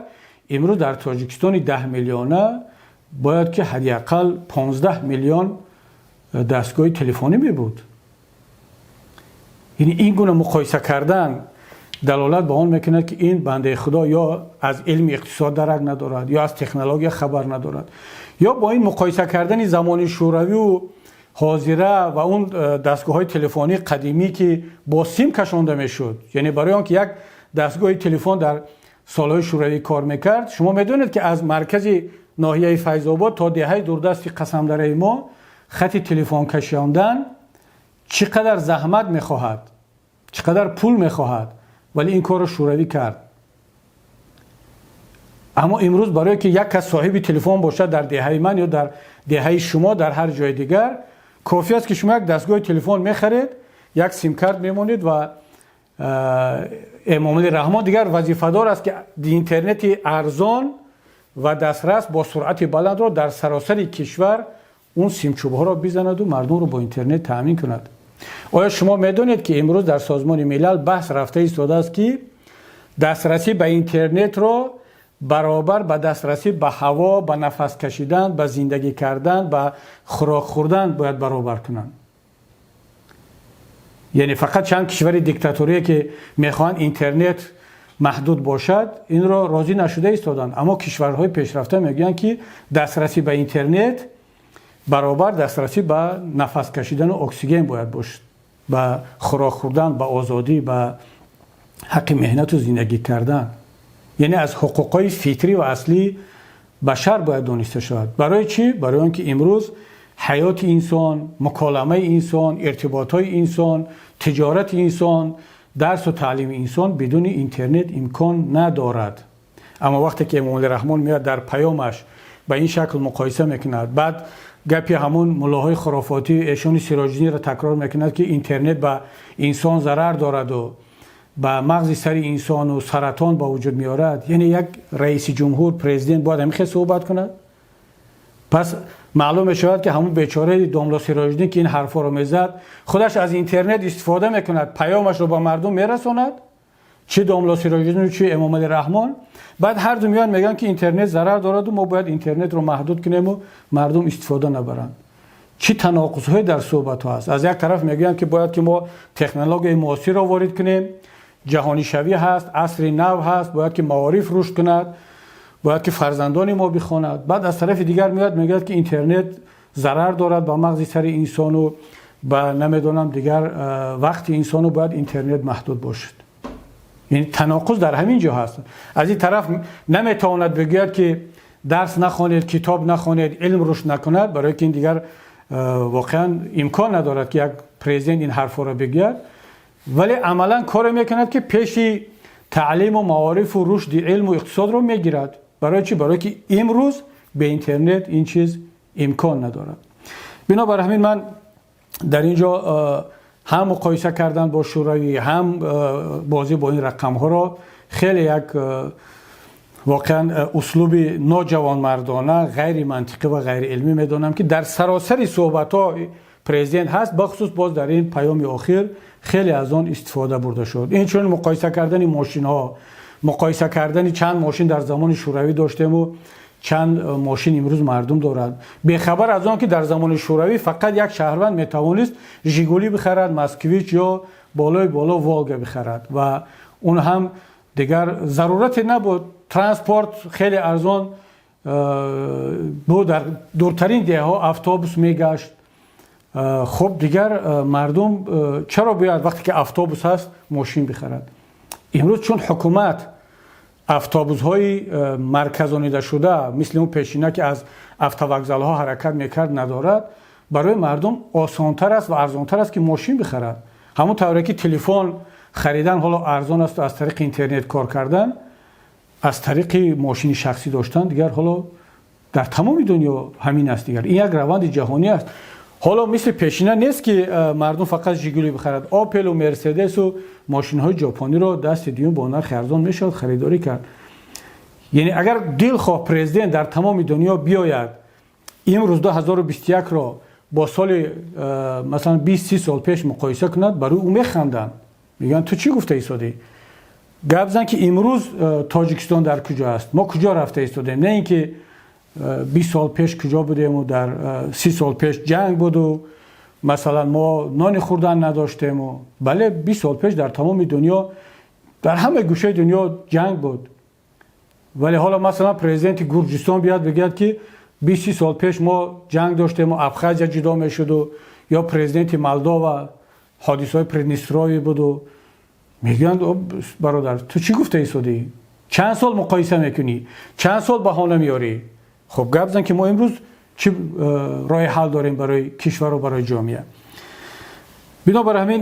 имрӯз дар Тоҷикистони 10 миллиона бояд ки ҳадди ақал 15 миллион дастгоҳи телефонӣ мебуд. Яъне ин гуна муқоиса кардан далолат ба он мекунад, ки ин бандаи Худо ё аз илми иқтисод дарак надорад, ё аз технология хабар надорад, ё бо ин муқоиса кардани замони Шӯравию ҳозира ва он дастгоҳҳои телефонии қадимӣ, ки бо сим кашонда мешуд. Яъне барои он ки як дастгоҳи телефон дар солҳои Шӯравӣ кор мекард, шумо медонед, ки аз маркази ноҳияи Файзобод то деҳаи дурдасти Қасамдараи мо хати телефон кашондан чӣ қадар заҳмат мехоҳад, чӣ қадар пул мехоҳад. Вале ин корро Шӯравӣ кард. Аммо имрӯз барое ки як кас соҳиби телефон бошад дар деҳаи ман ё дар деҳаи шумо, дар ҳар ҷои дигар, кофӣ аст, ки шумо як дастгоҳи телефон мехаред, як симкарт мемонед, ва Эмомалӣ Раҳмон дигар вазифадор аст, ки интернети арзон ва дастрас бо суръати баландро дар саросари кишвар он симчӯбҳоро бизанаду мардумро бо интернет таъмин кунад. Оё шумо медонед, ки имрӯз дар Созмони Милал баҳс рафта истодааст, ки дастрасӣ ба интернетро баробар ба дастрасӣ ба ҳаво, ба нафас кашидан, ба зиндагӣ кардан, ба хӯрок хӯрдан бояд баробар кунанд? Яъне фақат чанд кишвари диктаторие, ки мехоҳанд интернет маҳдуд бошад, инро розӣ нашуда истоданд. Аммо кишварҳои пешрафта мегӯянд, ки дастрасӣ ба интернет баробар дастрасӣ ба нафас кашидану оксиген бояд бошад, ба хӯрок хӯрдан, ба озодӣ, ба ҳаққи меҳнату зиндагӣ кардан. Яъне аз ҳуқуқҳои фитрӣ ва аслии башар бояд дониста шавад. Барои чӣ? Барои он ки имрӯз ҳаёти инсон, муколамаи инсон, иртиботҳои инсон, тиҷорати инсон, дарсу таълими инсон бидуни интернет имкон надорад. Аммо вақте ки Эмомалӣ Раҳмон меояд, дар паёмаш ба ин шакл муқоиса мекунад, баъд гапи ҳамун муллоҳои хурофотӣ, эшони Сироҷиддинро такрор мекунад, ки интернет ба инсон зарар дораду ба мағзи сари инсону саратон ба вуҷуд меорад, яъне як раиси ҷумҳур, президент бояд ҳамин хел суҳбат кунад? Пас маълум мешавад, ки ҳамун бечораи домло Сироҷиддин, ки ин ҳарфҳоро мезад, худаш аз интернет истифода мекунад, паёмашро ба мардум мерасонад. Чӣ домло Сироҷиддину, чӣ Эмомалӣ Раҳмон, баъд ҳарду меоянд, мегӯянд, ки интернет зарар дораду мо бояд интернетро маҳдуд кунему мардум истифода набаранд. Чӣ таноқузҳое дар суҳбатҳо аст! Аз як тараф мегӯянд, ки бояд ки мо технологияи муосирро ворид кунем, ҷаҳонишавӣ ҳаст, асри нав ҳаст, бояд ки маориф рушд кунад, бояд ки фарзандони мо бихонад. Баъд аз тарафи дигар меояд, мегӯяд, ки интернет зарар дорад ба мағзи сари инсону ба намедонам дигар вақти инсону бояд интернет маҳдуд бошад. Яъне таноқуз дар ҳамин ҷо ҳаст. Аз ин тараф наметавонад бигӯяд, ки дарс нахонед, китоб нахонед, илм рушд накунад, барои ки ин дигар воқеан имкон надорад, ки як президент ин ҳарфҳоро бигӯяд. Вале амалан коре мекунад, ки пеши таълиму маорифу рушди илму иқтисодро мегирад. Барои чӣ? Барое ки имрӯз бе интернет ин чиз имкон надорад. Бинобар ҳамин ман дар ин ҷо ҳам муқоиса кардан бо Шӯравӣ, ҳам бозӣ бо ин рақамҳоро хеле як воқеан услуби ноҷавонмардона, ғайримантиқӣ ва ғайриилмӣ медонам, ки дар саросари суҳбатҳо президент ҳаст. Бахусус боз дар ин паёми охир хеле аз он истифода бурда шуд. Инчунин муқоиса кардани мошинҳо, муқоиса кардани чанд мошин дар замони Шӯравӣ доштему чанд мошин имрӯз мардум дорад, бехабар аз он ки дар замони Шӯравӣ фақат як шаҳрванд метавонист Жигули бихарад, Москвич ё болои боло Волга бихарад ва он ҳам дигар зарурате набуд. Транспорт хеле арзон буд, дар дуртарин деҳҳо автобус мегашт. Хуб, дигар мардум чаро бояд, вақте ки автобус ҳаст, мошин бихарад? Имрӯз чун ҳукумат автобусҳои марказонидашуда, мисли он пешина, ки аз автовокзалҳо ҳаракат мекард, надорад, барои мардум осонтар аст ва арзонтар аст, ки мошин бихарад. Ҳамон тавре ки телефон харидан ҳоло арзон асту аз тариқи интернет кор кардан, аз тариқи мошини шахсӣ доштан дигар ҳоло дар тамоми дунё ҳамин аст. Дигар ин як раванди ҷаҳонӣ аст. Ҳоло мисли пешина нест, ки мардум фақат Жигули бихарад. Опелу Мерседесу мошинҳои ҷопониро дасти дуюм бо нархи арзон мешавад харидорӣ кард. Яъне агар дилхоҳ президент дар тамоми дунё биёяд, имрӯз 2021-ро бо соли масалан 20-30 сол пеш муқоиса кунад, барои ӯ механданд, мегӯянд: «Ту чӣ гуфта истодӣ? Гап зан, ки имрӯз Тоҷикистон дар куҷо аст, мо куҷо рафта истодем, на ин ки 20 сол пеш куҷо будему дар 30 сол пеш ҷанг буду масалан мо нони хӯрдан надоштему». Бале, 20 сол пеш дар тамоми дунё, дар ҳама гӯшаи дунё ҷанг буд. Вале ҳоло масалан президенти Гурҷистон биёд, бигӯяд, ки 20 сол пеш мо ҷанг доштему Абхазия ҷудо мешуду, ё президенти Молдова, ҳодисаҳои Приднестровье буду, мегӯянд: «Бародар, ту чӣ гуфта истодӣ? Чанд сол муқоиса мекунӣ? Чанд сол баҳона меёрӣ? Хуб, гап зан, ки мо имрӯз чӣ роҳи ҳал дорем барои кишвару барои ҷомеа». Бинобар ҳамин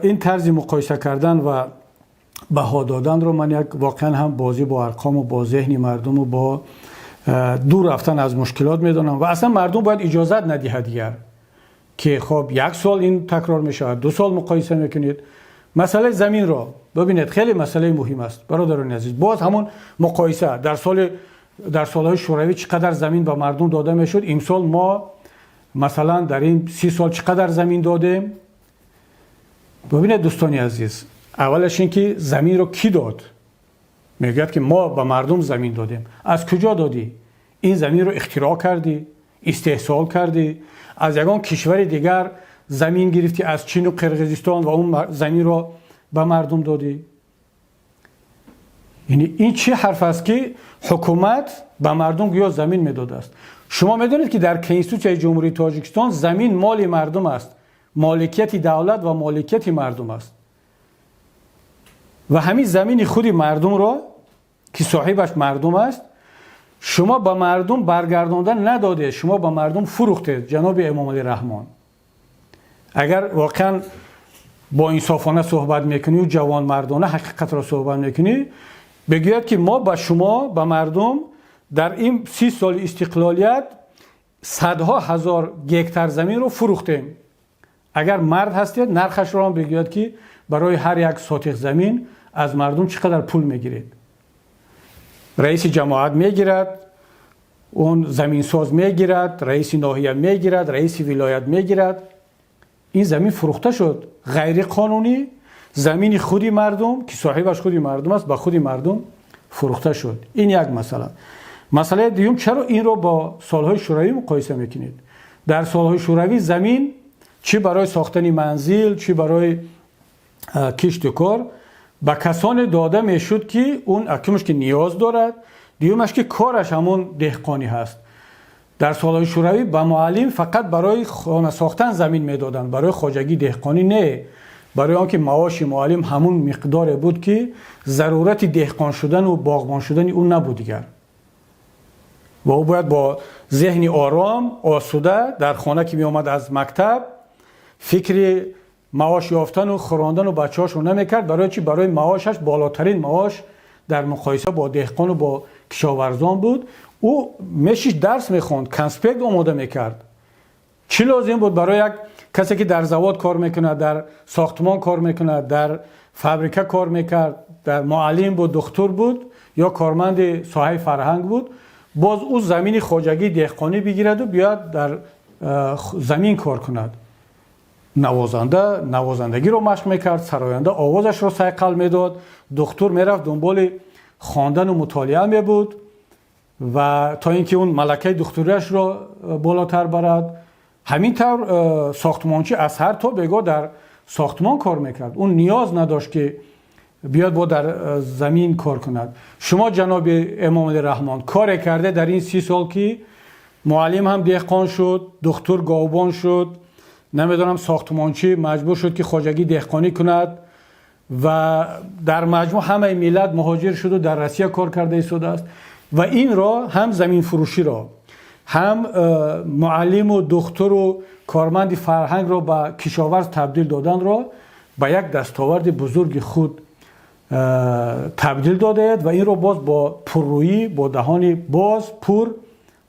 ин тарзи муқоиса кардан ва баҳо доданро ман як воқеан ҳам бозӣ бо арқому бо зеҳни мардуму бо дур рафтан аз мушкилот медонам. Ва аслан мардум бояд иҷозат надиҳад дигар, ки хоб, як сол ин такрор мешавад, 2 сол муқоиса мекунед. Масъалаи заминро бибинед, хеле масъалаи муҳим аст, бародарони азиз. Боз ҳамон муқоиса: дар солҳои Шӯравӣ чӣ қадар замин ба мардум дода мешуд, имсол мо масалан дар ин 30 сол чӣ қадар замин додем? Бибинед, дӯстони азиз, аввалаш ин ки заминро кӣ дод? Мегӯяд, ки мо ба мардум замин додем. Аз куҷо додӣ? Ин заминро ихтироъ кардӣ, истеҳсол кардӣ, аз ягон кишвари дигар замин гирифтӣ, аз Чину Қирғизистон, ва он заминро ба мардум додӣ? Яъне ин чӣ ҳарф аст, ки ҳукумат ба мардум гӯё замин медодааст? Шумо медонед, ки дар Конститутсияи Ҷумҳурии Тоҷикистон замин моли мардум аст, моликияти давлат ва моликияти мардум аст. Ва ҳамин замини худи мардумро, ки соҳибаш мардум аст, шумо ба мардум баргардонда надодед, шумо ба мардум фурӯхтед, ҷаноби Эмомалӣ Раҳмон. Агар воқеан бо инсофона суҳбат мекунӣ, ҷавонмардона ҳақиқатро суҳбат мекунӣ, бигӯяд ки мо ба шумо, ба мардум дар ин 30 соли истиқлолият садҳо ҳазор гектар заминро фурӯхтем. Агар мард ҳастед, нархашро ҳам бигӯяд, ки барои ҳар як сотих замин аз мардум чӣ қадар пул мегиред. Раиси ҷамоат мегирад, он заминсоз мегирад, раиси ноҳия мегирад, раиси вилоят мегирад. Ин замин фурӯхта шуд ғайриқонунӣ. Замини худи мардум, ки соҳибаш худи мардум аст, ба худи мардум фурӯхта шуд. Ин як масъала. Масъалаи дуюм: чаро инро бо солҳои шӯравӣ муқоиса мекунед? Дар солҳои шӯравӣ замин чӣ барои сохтани манзил, чӣ барои кишту кор ба касоне дода мешуд, ки он якумаш ки ниёз дорад, дуюмаш ки кораш ҳамон деҳқонӣ ҳаст. Дар солҳои шӯравӣ ба муаллим фақат барои хона сохтан замин медоданд, барои хоҷагии деҳқонӣ не, барои он ки маоши муаллим ҳамун миқдоре буд, ки зарурати деҳқон шудану боғбон шудани ӯ набуд дигар ва ӯ бояд бо зеҳни ором, осуда дар хона ки меомад аз мактаб, фикри маош ёфтану хӯрондану бачаҳошро намекард. Барои чӣ? Барои маошаш болотарин маош дар муқоиса бо деҳқону бо кишоварзон буд. Ӯ мешишт, дарс мехонд, конспект омода мекард. Чӣ лозим буд барои як касе, ки дар завод кор мекунад, дар сохтмон кор мекунад, дар фабрика кор мекард, дар муаллим буд, духтур буд ё корманди соҳаи фарҳанг буд, боз ӯ замини хоҷагии деҳқонӣ бигираду биёяд дар замин кор кунад? Навозанда навозандагиро машқ мекард, сароянда овозашро сайқал медод, духтур мерафт, дунболи хондану мутолиа мебуд ва то ин ки он малакаи духтуриашро болотар барад. Ҳамин тавр сохтмончӣ аз саҳар то бегоҳ дар сохтмон кор мекард, он ниёз надошт, ки биёд бо дар замин кор кунад. Шумо, ҷаноби Эмомалӣ Раҳмон, коре карде дар ин 30 сол, ки муаллим ҳам деҳқон шуд, духтур говбон шуд, намедонам, сохтмончӣ маҷбур шуд, ки хоҷагии деҳқонӣ кунад ва дар маҷмӯъ ҳамаи миллат муҳоҷир шуду дар Россия кор карда истодааст. Ва инро ҳам заминфурӯширо, ҳам муаллиму духтуру корманди фарҳангро ба кишоварз табдил доданро ба як дастоварди бузурги худ табдил додаед ва инро боз бо пуррӯӣ, бо даҳони боз пур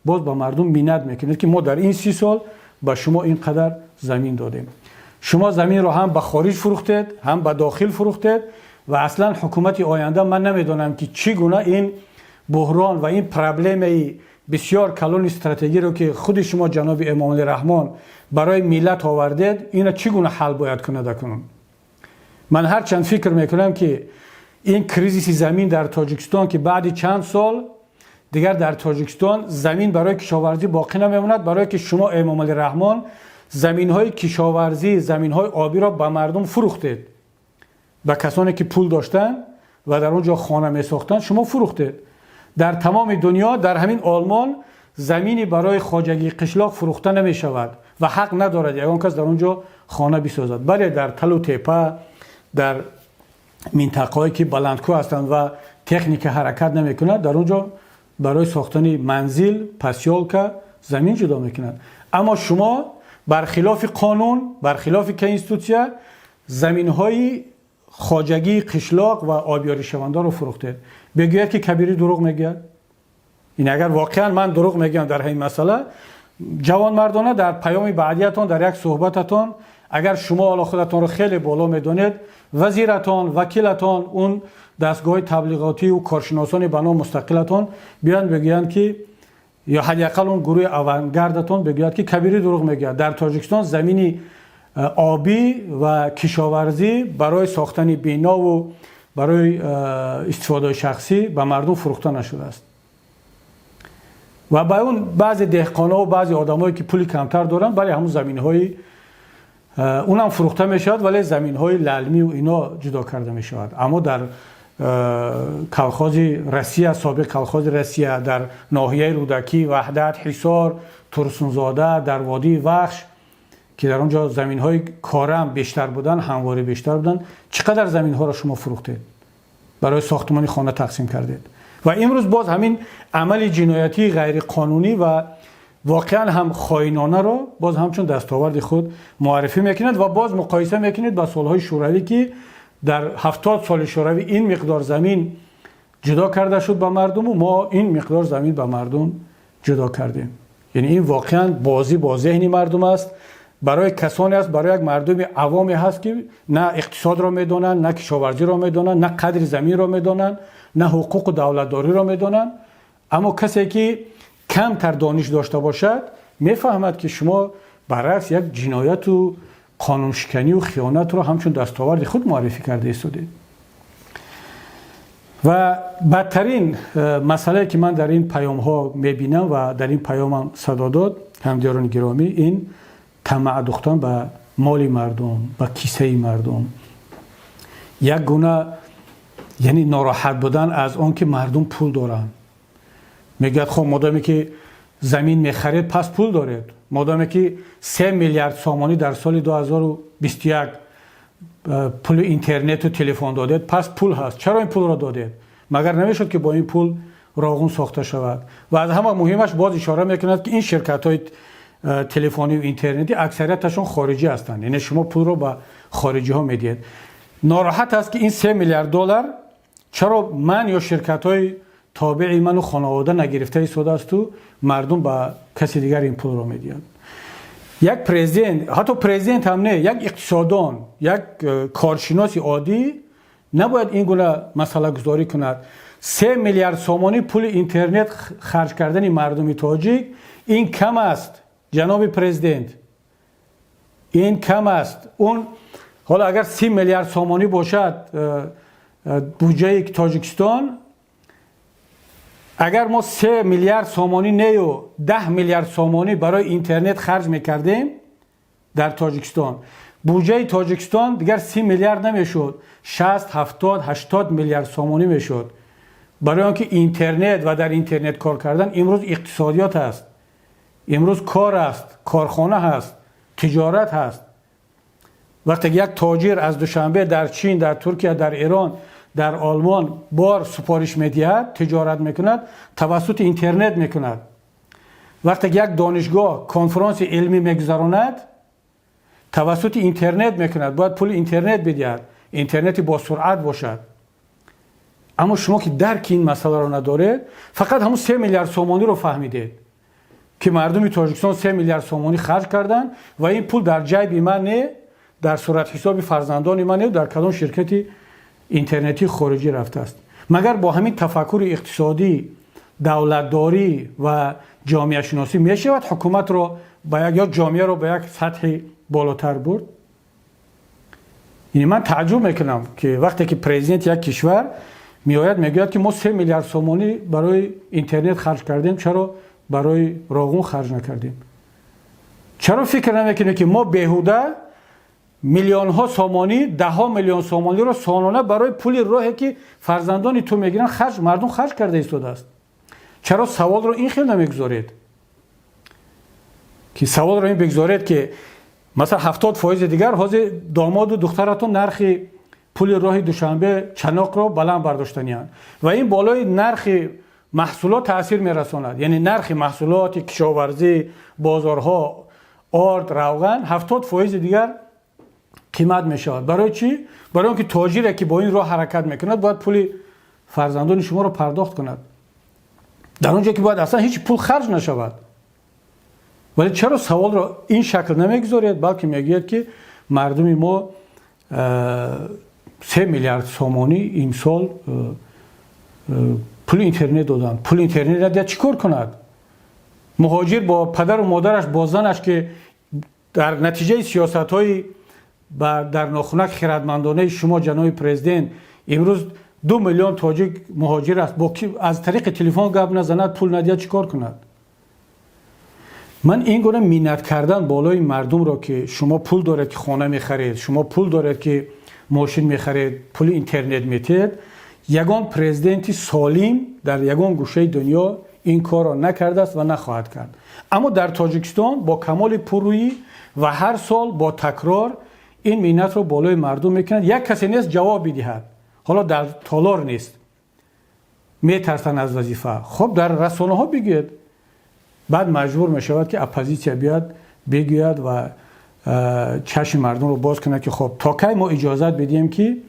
боз ба мардум миннат мекунед, ки мо дар ин 30 сол ба шумо ин қадар замин додем. Шумо заминро ҳам ба хориҷ фурӯхтед, ҳам ба дохил фурӯхтед. Ва аслан ҳукумати оянда ман намедонам, ки чӣ гуна ин буҳрон ва ин проблемаи бисёр калони стратегиро, ки худи шумо, ҷаноби Эмомалӣ Раҳмон, барои миллат овардед, ина чӣ гуна ҳал бояд кунад акнун. Ман ҳарчанд фикр мекунам, ки ин кризиси замин дар Тоҷикистон, ки баъди чанд сол дигар дар Тоҷикистон замин барои кишоварзӣ боқӣ намемонад, барое ки шумо, Эмомалӣ Раҳмон, заминҳои кишоварзӣ, заминҳои обиро ба мардум фурӯхтед, ба касоне ки пул доштанд ва дар он ҷо хона месохтанд, шумо фурӯхтед. Дар тамоми дунё, дар ҳамин Олмон замини барои хоҷагии қишлоқ фурӯхта намешавад ва ҳақ надорад ягон кас дар он ҷо хона бисозад. Бале, дар талу тепа, дар минтақаҳое ки баландкӯ ҳастанд ва техника ҳаракат намекунад, дар он ҷо барои сохтани манзил, посёлка замин ҷудо мекунад. Аммо шумо бархилофи қонун, бархилофи конститутсия заминҳои хоҷагии қишлоқ ва обёришавандаро фурӯхтед. Бигӯяд, ки Кабирӣ дурӯғ мегӯяд. Ин агар воқеан ман дурӯғ мегӯям дар ҳамин масъала, ҷавонмардона дар паёми баъдиятон, дар як суҳбататон, агар шумо ҳоло худатонро хеле боло медонед, вазиратон, вакилатон, он дастгоҳи таблиғотию коршиносони ба ном мустақилатон биёянд, бигӯянд, ки ё ҳадди ақал он гурӯҳи авангардатон бигӯяд, ки Кабирӣ дурӯғ мегӯяд, дар Тоҷикистон замини обӣ ва кишоварзӣ барои сохтани бинову барои истифодаи шахсӣ ба мардум фурӯхта нашудааст. Ва ба он баъзе деҳқонаву баъзе одамое, ки пули камтар доранд, бале, ҳамун заминҳои унам фурӯхта мешавад, вале заминҳои лалмию ино ҷудо карда мешавад. Аммо дар колхози Россия, собиқ колхози Россия, дар ноҳияи Рӯдакӣ, Ваҳдат, Ҳисор, Турсунзода, дар водии Вахш, ки дар он ҷо заминҳои корам бештар буданд, ҳамворӣ бештар буданд, чӣ қадар заминҳоро шумо фурӯхтед, барои сохтмони хона тақсим кардед? Ва имрӯз боз ҳамин амали ҷиноятии ғайриқонунӣ ва воқеан ҳам хоинонаро боз ҳамчун дастоварди худ муаррифӣ мекунад ва боз муқоиса мекунед ба солҳои Шӯравӣ, ки дар 70 соли Шӯравӣ ин миқдор замин ҷудо карда шуд ба мардуму мо ин миқдор замин ба мардум ҷудо кардем. Яъне ин воқеан бозӣ бо зеҳни мардум аст, барои касоне аст, барои як мардуми авоме ҳаст, ки на иқтисодро медонанд, на кишоварзиро медонанд, на қадри заминро медонанд, на ҳуқуқу давлатдориро медонанд. Аммо касе ки камтар дониш дошта бошад, мефаҳмад, ки шумо баръакс як ҷинояту қонуншиканию хиёнатро ҳамчун дастоварди худ муаррифӣ карда истодед. Ва бадтарин масъалае, ки ман дар ин паёмҳо мебинам ва дар ин паёмам садо дод, ҳамдиёрони гиромӣ, ин тамаъ духтан ба моли мардум, ба кисаи мардум, як гуна яъне нороҳат будан аз он ки мардум пул доранд. Мегӯяд: хоб, модоме ки замин мехаред, пас пул доред. Модоме ки 3 миллиард сомонӣ дар соли 2021 пули интернету телефон додед, пас пул ҳаст. Чаро ин пулро додед? Магар намешуд, ки бо ин пул роғун сохта шавад? Ва аз ҳама муҳимаш, боз ишора мекунад, ки ин ширкатҳои телефонию интернетӣ аксарияташон хориҷӣ ҳастанд, яъне шумо пулро ба хориҷиҳо медиҳед. Нороҳат аст, ки ин 3 миллиард доллар чаро ман ё ширкатҳои тобеи ману хонавода нагирифта истодаасту мардум ба каси дигар ин пулро медиҳад. Як президент, ҳатто президент ҳам не, як иқтисодон, як коршиноси оддӣ набояд ин гуна масъалагузорӣ кунад. 3 миллиард сомонӣ пули интернет харҷ кардани мардуми тоҷик ин кам аст, ҷаноби президент, ин кам аст. Он ҳоло агар 30 миллиард сомонӣ бошад буҷаи Тоҷикистон, агар мо 3 миллиард сомонӣ нею 10 миллиард сомонӣ барои интернет харҷ мекардем дар Тоҷикистон, буҷаи Тоҷикистон дигар 30 миллиард намешуд, 60, 70, 80 миллиард сомонӣ мешуд. Барои он ки интернет ва дар интернет кор кардан имрӯз иқтисодиёт аст, имрӯз кор аст, корхона ҳаст, тиҷорат ҳаст. Вақте як тоҷир аз Душанбе дар Чин, дар Туркия, дар Эрон, дар Олмон бор супориш медиҳад, тиҷорат мекунад, тавассути интернет мекунад. Вақте як донишгоҳ конфронси илмӣ мегузаронад, тавассути интернет мекунад, бояд пули интернет бидиҳад, интернети босуръат бошад. Аммо шумо ки дарки ин масъаларо надоред, фақат ҳамун 3 миллиард сомониро фаҳмидед, ки мардуми Тоҷикистон 3 миллиард сомонӣ харҷ карданд ва ин пул дар ҷайби ман не, дар суратҳисоби фарзандони ман не, дар кадом ширкати интернетии хориҷӣ рафтааст. Магар бо ҳамин тафаккури иқтисодӣ, давлатдорӣ ва ҷомеашиносӣ мешавад ҳукуматро ба як ё ҷомеаро ба як сатҳи болотар бурд? Яъне ман тааҷҷуб мекунам, ки вақте ки президенти як кишвар меояд, мегӯяд, ки мо 3 миллиард сомонӣ барои интернет харҷ кардем, чаро барои роғун харҷ накардем? Чаро фикр намекунем, ки мо беҳуда миллионҳо сомонӣ, даҳҳо миллион сомониро солона барои пули роҳе, ки фарзандони ту мегиранд, харҷ мардум харҷ карда истодааст? Чаро саволро ин хел намегузоред, ки саволро ин бигзоред, ки масалан 70 фоизи дигар ҳозир домоду духтаратон нархи пули роҳи Душанбе Чаноқро баланд бардоштаниянд ва ин болои нархи маҳсулот таъсир мерасонад, яъне нархи маҳсулоти кишоварзӣ, бозорҳо, орд, равған 70 фоизи дигар қимат мешавад. Барои чӣ? Барои он ки тоҷире, ки бо ин роҳ ҳаракат мекунад, бояд пули фарзандони шуморо пардохт кунад, дар он ҷо ки бояд аслан ҳеҷ пул харҷ нашавад. Вале чаро саволро ин шакл намегузоред, балки мегӯяд, ки мардуми мо 3 миллиард сомонӣ имсол пули интернет доданд? Пули интернет надиҳад, чӣ кор кунад муҳоҷир бо падару модараш, бо занаш, ки дар натиҷаи сиёсатҳои дар нохунак хирадмандонаи шумо, ҷаноби президент, имрӯз 2 миллион тоҷик муҳоҷир аст? Бо аз тариқи телефон гап назанад, пул надиҳад, чӣ кор кунад? Ман ин гуна миннат кардан болои мардумро, ки шумо пул доред, ки хона мехаред, шумо пул доред, ки мошин мехаред, пули интернет метиҳед, ягон президенти солим дар ягон гӯшаи дунё ин корро накардааст ва нахоҳад кард. Аммо дар Тоҷикистон бо камоли пуррӯӣ ва ҳар сол бо такрор ин миннатро болои мардум мекунад. Як касе нест, ҷавоб бидиҳад. Ҳоло дар толор нест. Метарсанд аз вазифа. Хуб, дар расонаҳо бигӯед. Баъд маҷбур мешавад, ки оппозитсия биёяд, бигӯяд ва чашми мардумро боз кунад, ки хуб, то кай мо иҷозат бидиҳем, ки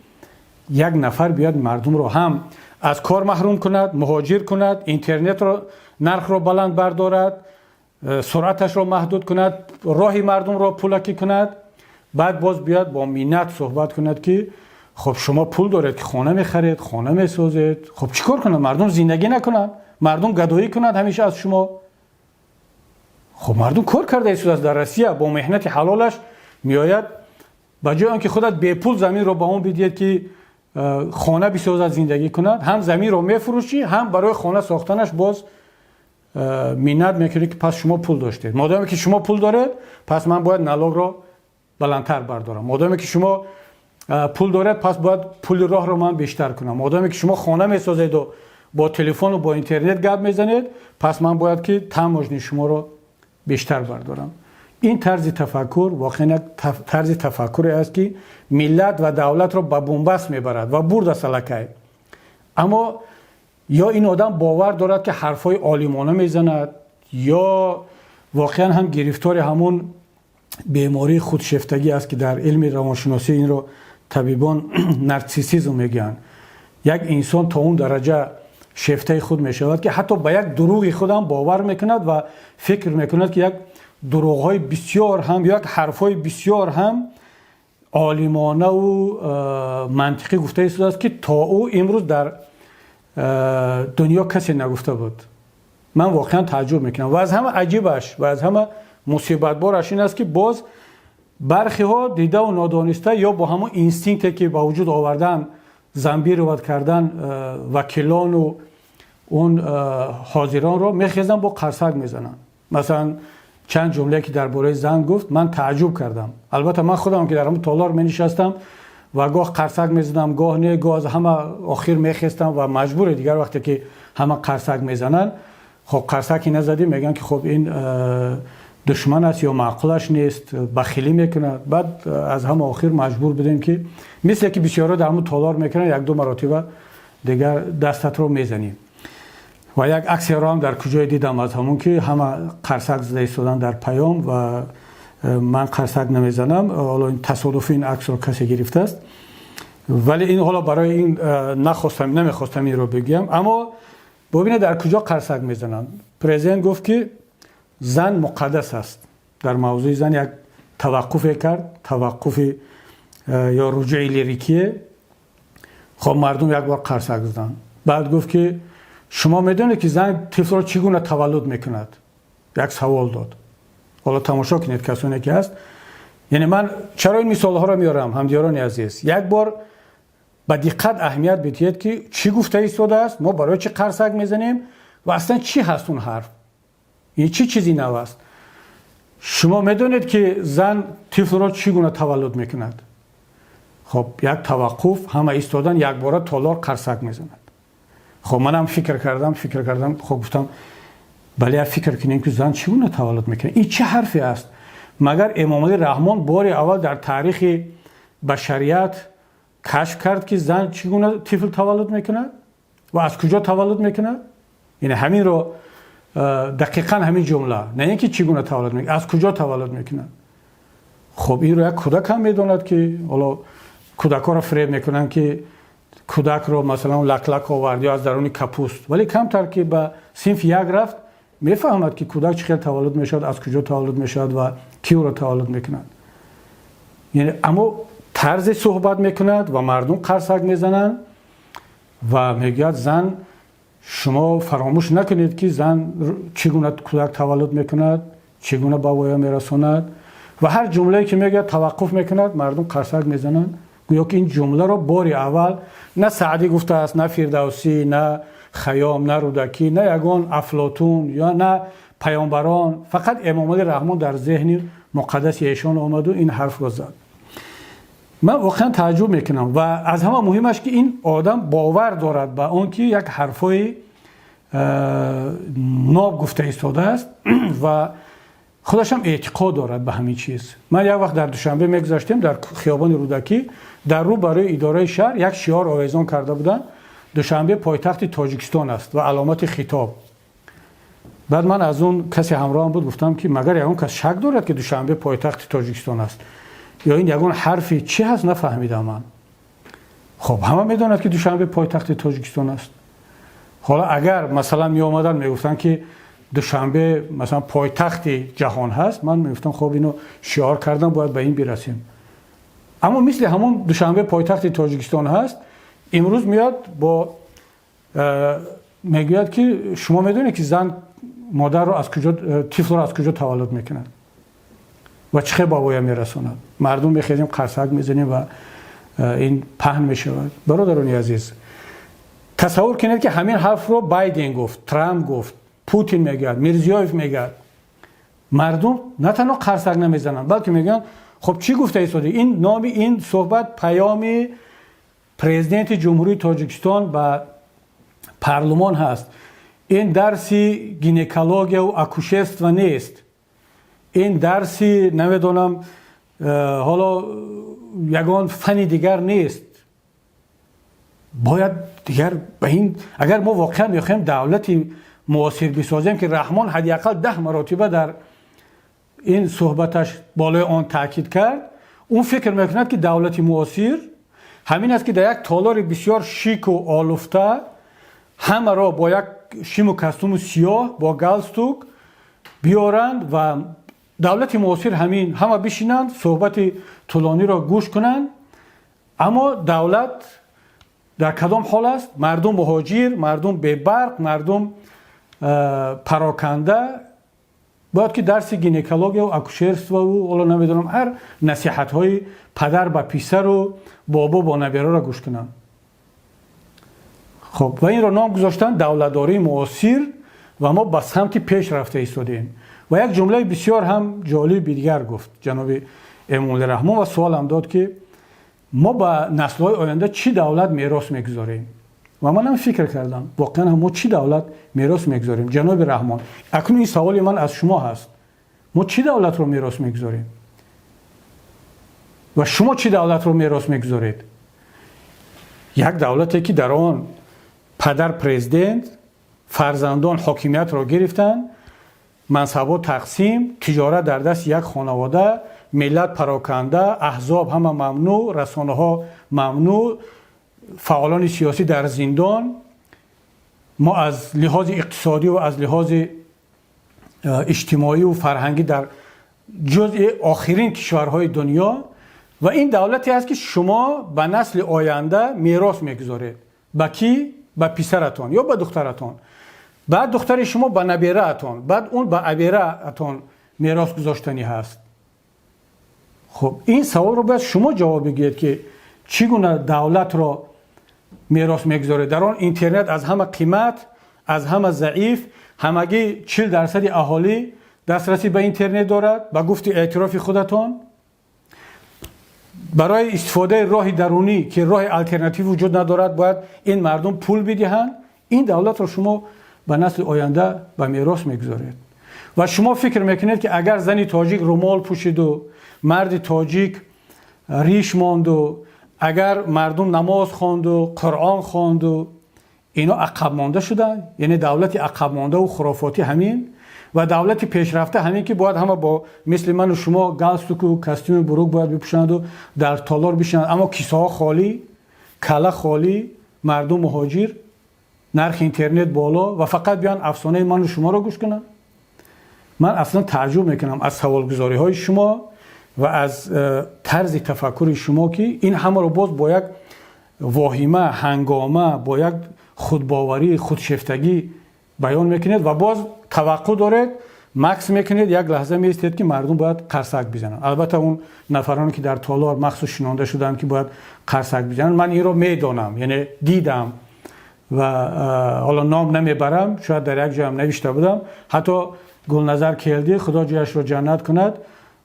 як нафар биёяд, мардумро ҳам аз кор маҳрум кунад, муҳоҷир кунад, интернетро нархро баланд бардорад, суръаташро маҳдуд кунад, роҳи мардумро пулакӣ кунад, баъд боз биёяд, бо миннат суҳбат кунад, ки хуб, шумо пул доред, ки хона мехаред, хона месозед. Хуб, чӣ кор кунанд мардум? Зиндагӣ накунанд? Мардум гадоӣ кунанд ҳамеша аз шумо? Хуб, мардум кор карда истодааст дар Россия, бо меҳнати ҳалолаш меояд. Ба ҷои он ки худат бепул заминро ба он бидиҳед, ки хона бисозад, зиндагӣ кунад, ҳам заминро мефурӯшӣ, ҳам барои хона сохтанаш боз миннат мекунӣ, ки пас шумо пул доштед. Модоме ки шумо пул доред, пас ман бояд налогро баландтар бардорам. Модоме ки шумо пул доред, пас бояд пули роҳро ман бештар кунам. Модоме ки шумо хона месозеду бо телефону бо интернет гап мезанед, пас ман бояд ки таможни шуморо бештар бардорам. Ин тарзи тафаккур воқеан як тарзи тафаккуре аст, ки миллат ва давлатро ба бунбаст мебарад ва бурдааст аллакай. Аммо ё ин одам бовар дорад, ки ҳарфҳои олимона мезанад, ё воқеан ҳам гирифтори ҳамун бемории худшефтагӣ аст, ки дар илми равоншиносӣ инро табибон нарсиссизм мегӯянд. Як инсон то он дараҷа шефтаи худ мешавад, ки ҳатто ба як дурӯғи худам бовар мекунад ва фикр мекунад, ки як дурӯғҳои бисёр ҳам, як ҳарфҳои бисёр ҳам олимонаву мантиқӣ гуфта истодааст, ки то ӯ имрӯз дар дунё касе нагуфта буд. Ман воқеан тааҷҷуб мекунам. Ва аз ҳама аҷибаш ва аз ҳама мусибатбораш ин аст, ки боз бархиҳо дидаву нодониста ё бо ҳамон инстинкте, ки ба вуҷуд овардан, зомбировать кардан вакилону он ҳозиронро, мехезанд, бо қарсак мезананд. Масалан, чанд ҷумлае, ки дар бораи зан гуфт, ман тааҷҷуб кардам. Албатта, ман худам, ки дар ҳамон толор менишастам ва гоҳ қарсак мезадам, гоҳ не, гоҳ аз ҳама охир мехестам ва маҷбуре дигар, вақте ки ҳама қарсак мезананд. Хоб, қарсаки назадӣ, мегӯянд, ки хоб, ин душман аст ё маъқулаш нест, бахилӣ мекунад. Баъд аз ҳама охир маҷбур будем, ки мисле ки бисёрҳо дар ҳамон толор мекунанд, якду маротиба дигар дастатро мезанӣ. Ва як аксияро ҳам дар куҷое дидам аз ҳамон, ки ҳама қарсак зада истодан дар паём ва ман қарсак намезанам. Ҳоло ин тасодуфи ин аксро касе гирифтааст, вале ин ҳоло барои ин нахостам, намехостам инро бигӯям. Аммо бубинед, дар куҷо қарсак мезананд. Президент гуфт, ки зан муқаддас аст. Дар мавзӯи зан як таваққуфе кард, таваққуфи ё руҷӯи лирикие. Хоб, мардум як бор қарсак заданд. Баъд гуфт, ки шумо медонед, ки зан тифлро чӣ гуна таваллуд мекунад? Як савол дод. Ҳоло тамошо кунед, касоне ки ҳаст. Яъне ман чаро ин мисолҳоро меорам, ҳамдиёрони азиз? Як бор ба диққат аҳамият бидиҳед, ки чӣ гуфта истодааст, мо барои чӣ қарсак мезанем ва аслан чӣ ҳаст он ҳарф, ин чӣ чизи нав аст. Шумо медонед, ки зан тифлро чӣ гуна таваллуд мекунад? Хоб, як таваққуф, ҳама истодан, якбора толор қарсак мезанад. Хоб, манам фикр кардам, фикр кардам. Хоб, гуфтам, бале, фикр кунем, ки зан чӣ гуна таваллуд мекунад, ин чӣ ҳарфе аст? Магар Эмомалӣ Раҳмон бори аввал дар таърихи башарият кашф кард, ки зан чӣ гуна тифл таваллуд мекунад ва аз куҷо таваллуд мекунад? Яъне ҳаминро дақиқан ҳамин ҷумла, на ин ки чӣ гуна таваллуд мекунад, аз куҷо таваллуд мекунад. Хоб, инро як кӯдак ҳам медонад, ки ҳоло кӯдакҳоро фиреб мекунанд, ки кӯдакро, масалан, лаклак овард ё аз даруни капуст, вале камтар ки ба синфи як рафт, мефаҳмад, ки кӯдак чӣ хел таваллуд мешавад, аз куҷо таваллуд мешавад ва кӣ ӯро таваллуд мекунад. Яъне аммо тарзе суҳбат мекунад ва мардум қарсак мезананд ва мегӯяд: зан, шумо фаромӯш накунед, ки зан чӣ гуна кӯдак таваллуд мекунад, чӣ гуна ба воя мерасонад. Ва ҳар ҷумлае ки мегӯяд, таваққуф мекунад, мардум қарсак мезананд, гӯё ки ин ҷумларо бори аввал на Саъдӣ гуфтааст, на Фирдавсӣ, на Хаём, на Рӯдакӣ, на ягон Афлотун ё на паёмбарон. Фақат Эмомалӣ Раҳмон дар зеҳни муқаддаси эшон омаду ин ҳарфро зад. Ман воқеан тааҷҷуб мекунам. Ва аз ҳама муҳимаш, ки ин одам бовар дорад ба он, ки як ҳарфҳои ноб гуфта истодааст ва худашам эътиқод дорад ба ҳамин чиз. Ман як вақт дар Душанбе мегузаштем, дар хиёбони Рӯдакӣ, дар рӯ барои идораи шаҳр як шиор овезон карда буданд. Душанбе пойтахти Тоҷикистон аст ва аломати хитоб. Баъд ман аз он касе ҳамроҳам буд гуфтам, ки магар ягон кас шак дорад, ки Душанбе пойтахти Тоҷикистон аст? Ё ин ягон ҳарфи чӣ ҳаст, нафаҳмидам ман. Хуб, ҳама медонад, ки Душанбе пойтахти Тоҷикистон аст. Ҳоло агар, масалан, меомаданд, мегуфтанд, ки Душанбе, масалан, пойтахти ҷаҳон ҳаст, ман мегуфтам, хуб, ино шиор кардан, бояд ба ин бирасем. Аммо мисли ҳамон Душанбе пойтахти Тоҷикистон ҳаст, имрӯз меояд бо мегӯяд, ки шумо медонед, ки зан модарро аз куҷо, тифлро аз куҷо таваллуд мекунад ва чӣ хел ба воя мерасонад? Мардум мехезем, қарсак мезанем ва ин паҳн мешавад. Бародарони азиз, тасаввур кунед, ки ҳамин ҳарфро Байден гуфт, Трамп гуфт, Путин мегӯяд, Мирзиёев мегӯяд. Мардум на танҳо қарсак намезананд, балки мегӯянд: хуб, чӣ гуфта истоди ин? Номи ин суҳбат «Паёми Президенти Ҷумҳурии Тоҷикистон ба парлумон» ҳаст. Ин дарси гинекологияву акушерство нест, ин дарси, намедонам, ҳоло ягон фани дигар нест. Бояд дигар ба ин, агар мо воқеан мехоҳем давлати муосир бисозем, ки Раҳмон ҳадди ақал 10 маротиба дар ин суҳбаташ болои он таъкид кард. Он фикр мекунад, ки давлати муосир ҳамин аст, ки дар як толори бисёр шику олуфта ҳамаро бо як шиму костюму сиёҳ, бо галстук биёранд ва давлати муосир ҳамин, ҳама бишинанд, суҳбати тӯлониро гӯш кунанд. Аммо давлат дар кадом ҳол аст? Мардум муҳоҷир, мардум бебарқ, мардум пароканда. Бояд ки дарси гинекологияву акушерствову, ҳоло намедонам, ҳар насиҳатҳои падар ба писару бобо бо набераро гӯш кунанд. Хуб, ва инро ном гузоштанд давлатдории муосир ва мо ба самти пеш рафта истодем. Ва як ҷумлаи бисёр ҳам ҷолиби дигар гуфт ҷаноби Эмомалӣ Раҳмон ва суолам дод, ки мо ба наслҳои оянда чӣ давлат мерос мегузорем? Ва манам фикр кардам, воқеан ҳам мо чӣ давлат мерос мегузорем? Ҷаноби Раҳмон, акнун ин саволи ман аз шумо ҳаст: мо чӣ давлатро мерос мегузорем ва шумо чӣ давлатро мерос мегузоред? Як давлате, ки дар он падар президент, фарзандон ҳокимиятро гирифтанд, мансабҳо тақсим, тиҷорат дар дасти як хонавода, миллат пароканда, аҳзоб ҳама мамнӯъ, расонаҳо мамнӯъ, фаъолони сиёсӣ дар зиндон. Мо аз лиҳози иқтисодӣ ва аз лиҳози иҷтимоию фарҳангӣ дар ҷузъи охирин кишварҳои дунё. Ва ин давлате аст, ки шумо ба насли оянда мерос мегузоред. Ба кӣ? Ба писаратон ё ба духтаратон, баъд духтари шумо ба набераатон, баъд он ба абераатон мерос гузоштанӣ ҳаст. Хуб, ин саволро бояд шумо ҷавоб бигӯед, ки чӣ гуна давлатро мерос мегузоред. Дар он интернет аз ҳама қимат, аз ҳама заиф, ҳамагӣ 40 дарсади аҳолӣ дастрасӣ ба интернет дорад, ба гуфти эътирофи худатон. Барои истифодаи роҳи дарунӣ, ки роҳи алтернатив вуҷуд надорад, бояд ин мардум пул бидиҳанд. Ин давлатро шумо ба насли оянда ба мерос мегузоред ва шумо фикр мекунед, ки агар зани тоҷик румол пӯшиду марди тоҷик риш монду, агар мардум намоз хонду, Қуръон хонду, ино ақабмонда шуданд? Яъне давлати ақабмондаву хурофотӣ ҳамин ва давлати пешрафта ҳамин, ки бояд ҳама бо мисли ману шумо галстуку костюми бурук бояд бипӯшанду дар толор бишинанд, аммо кисаҳо холӣ, кала холӣ, мардум муҳоҷир, нархи интернет боло ва фақат биён афсонаи ману шуморо гӯш кунанд. Ман аслан тааҷҷуб мекунам аз саволгузориҳои шумо ва аз тарзи тафаккури шумо, ки ин ҳамаро боз бо як воҳима, ҳангома, бо як худбоварӣ, худшефтагӣ баён мекунед ва боз таваққӯъ доред, макс мекунед, як лаҳза меистед, ки мардум бояд қарсак бизананд. Албатта, он нафароне, ки дар толор махсус шинонда шуданд, ки бояд қарсак бизананд, ман инро медонам, яъне дидам ва ҳоло ном намебарам, шояд дар як ҷоям навишта будам. Ҳатто Гулназар Келдӣ, Худо ҷояшро ҷаннат кунад,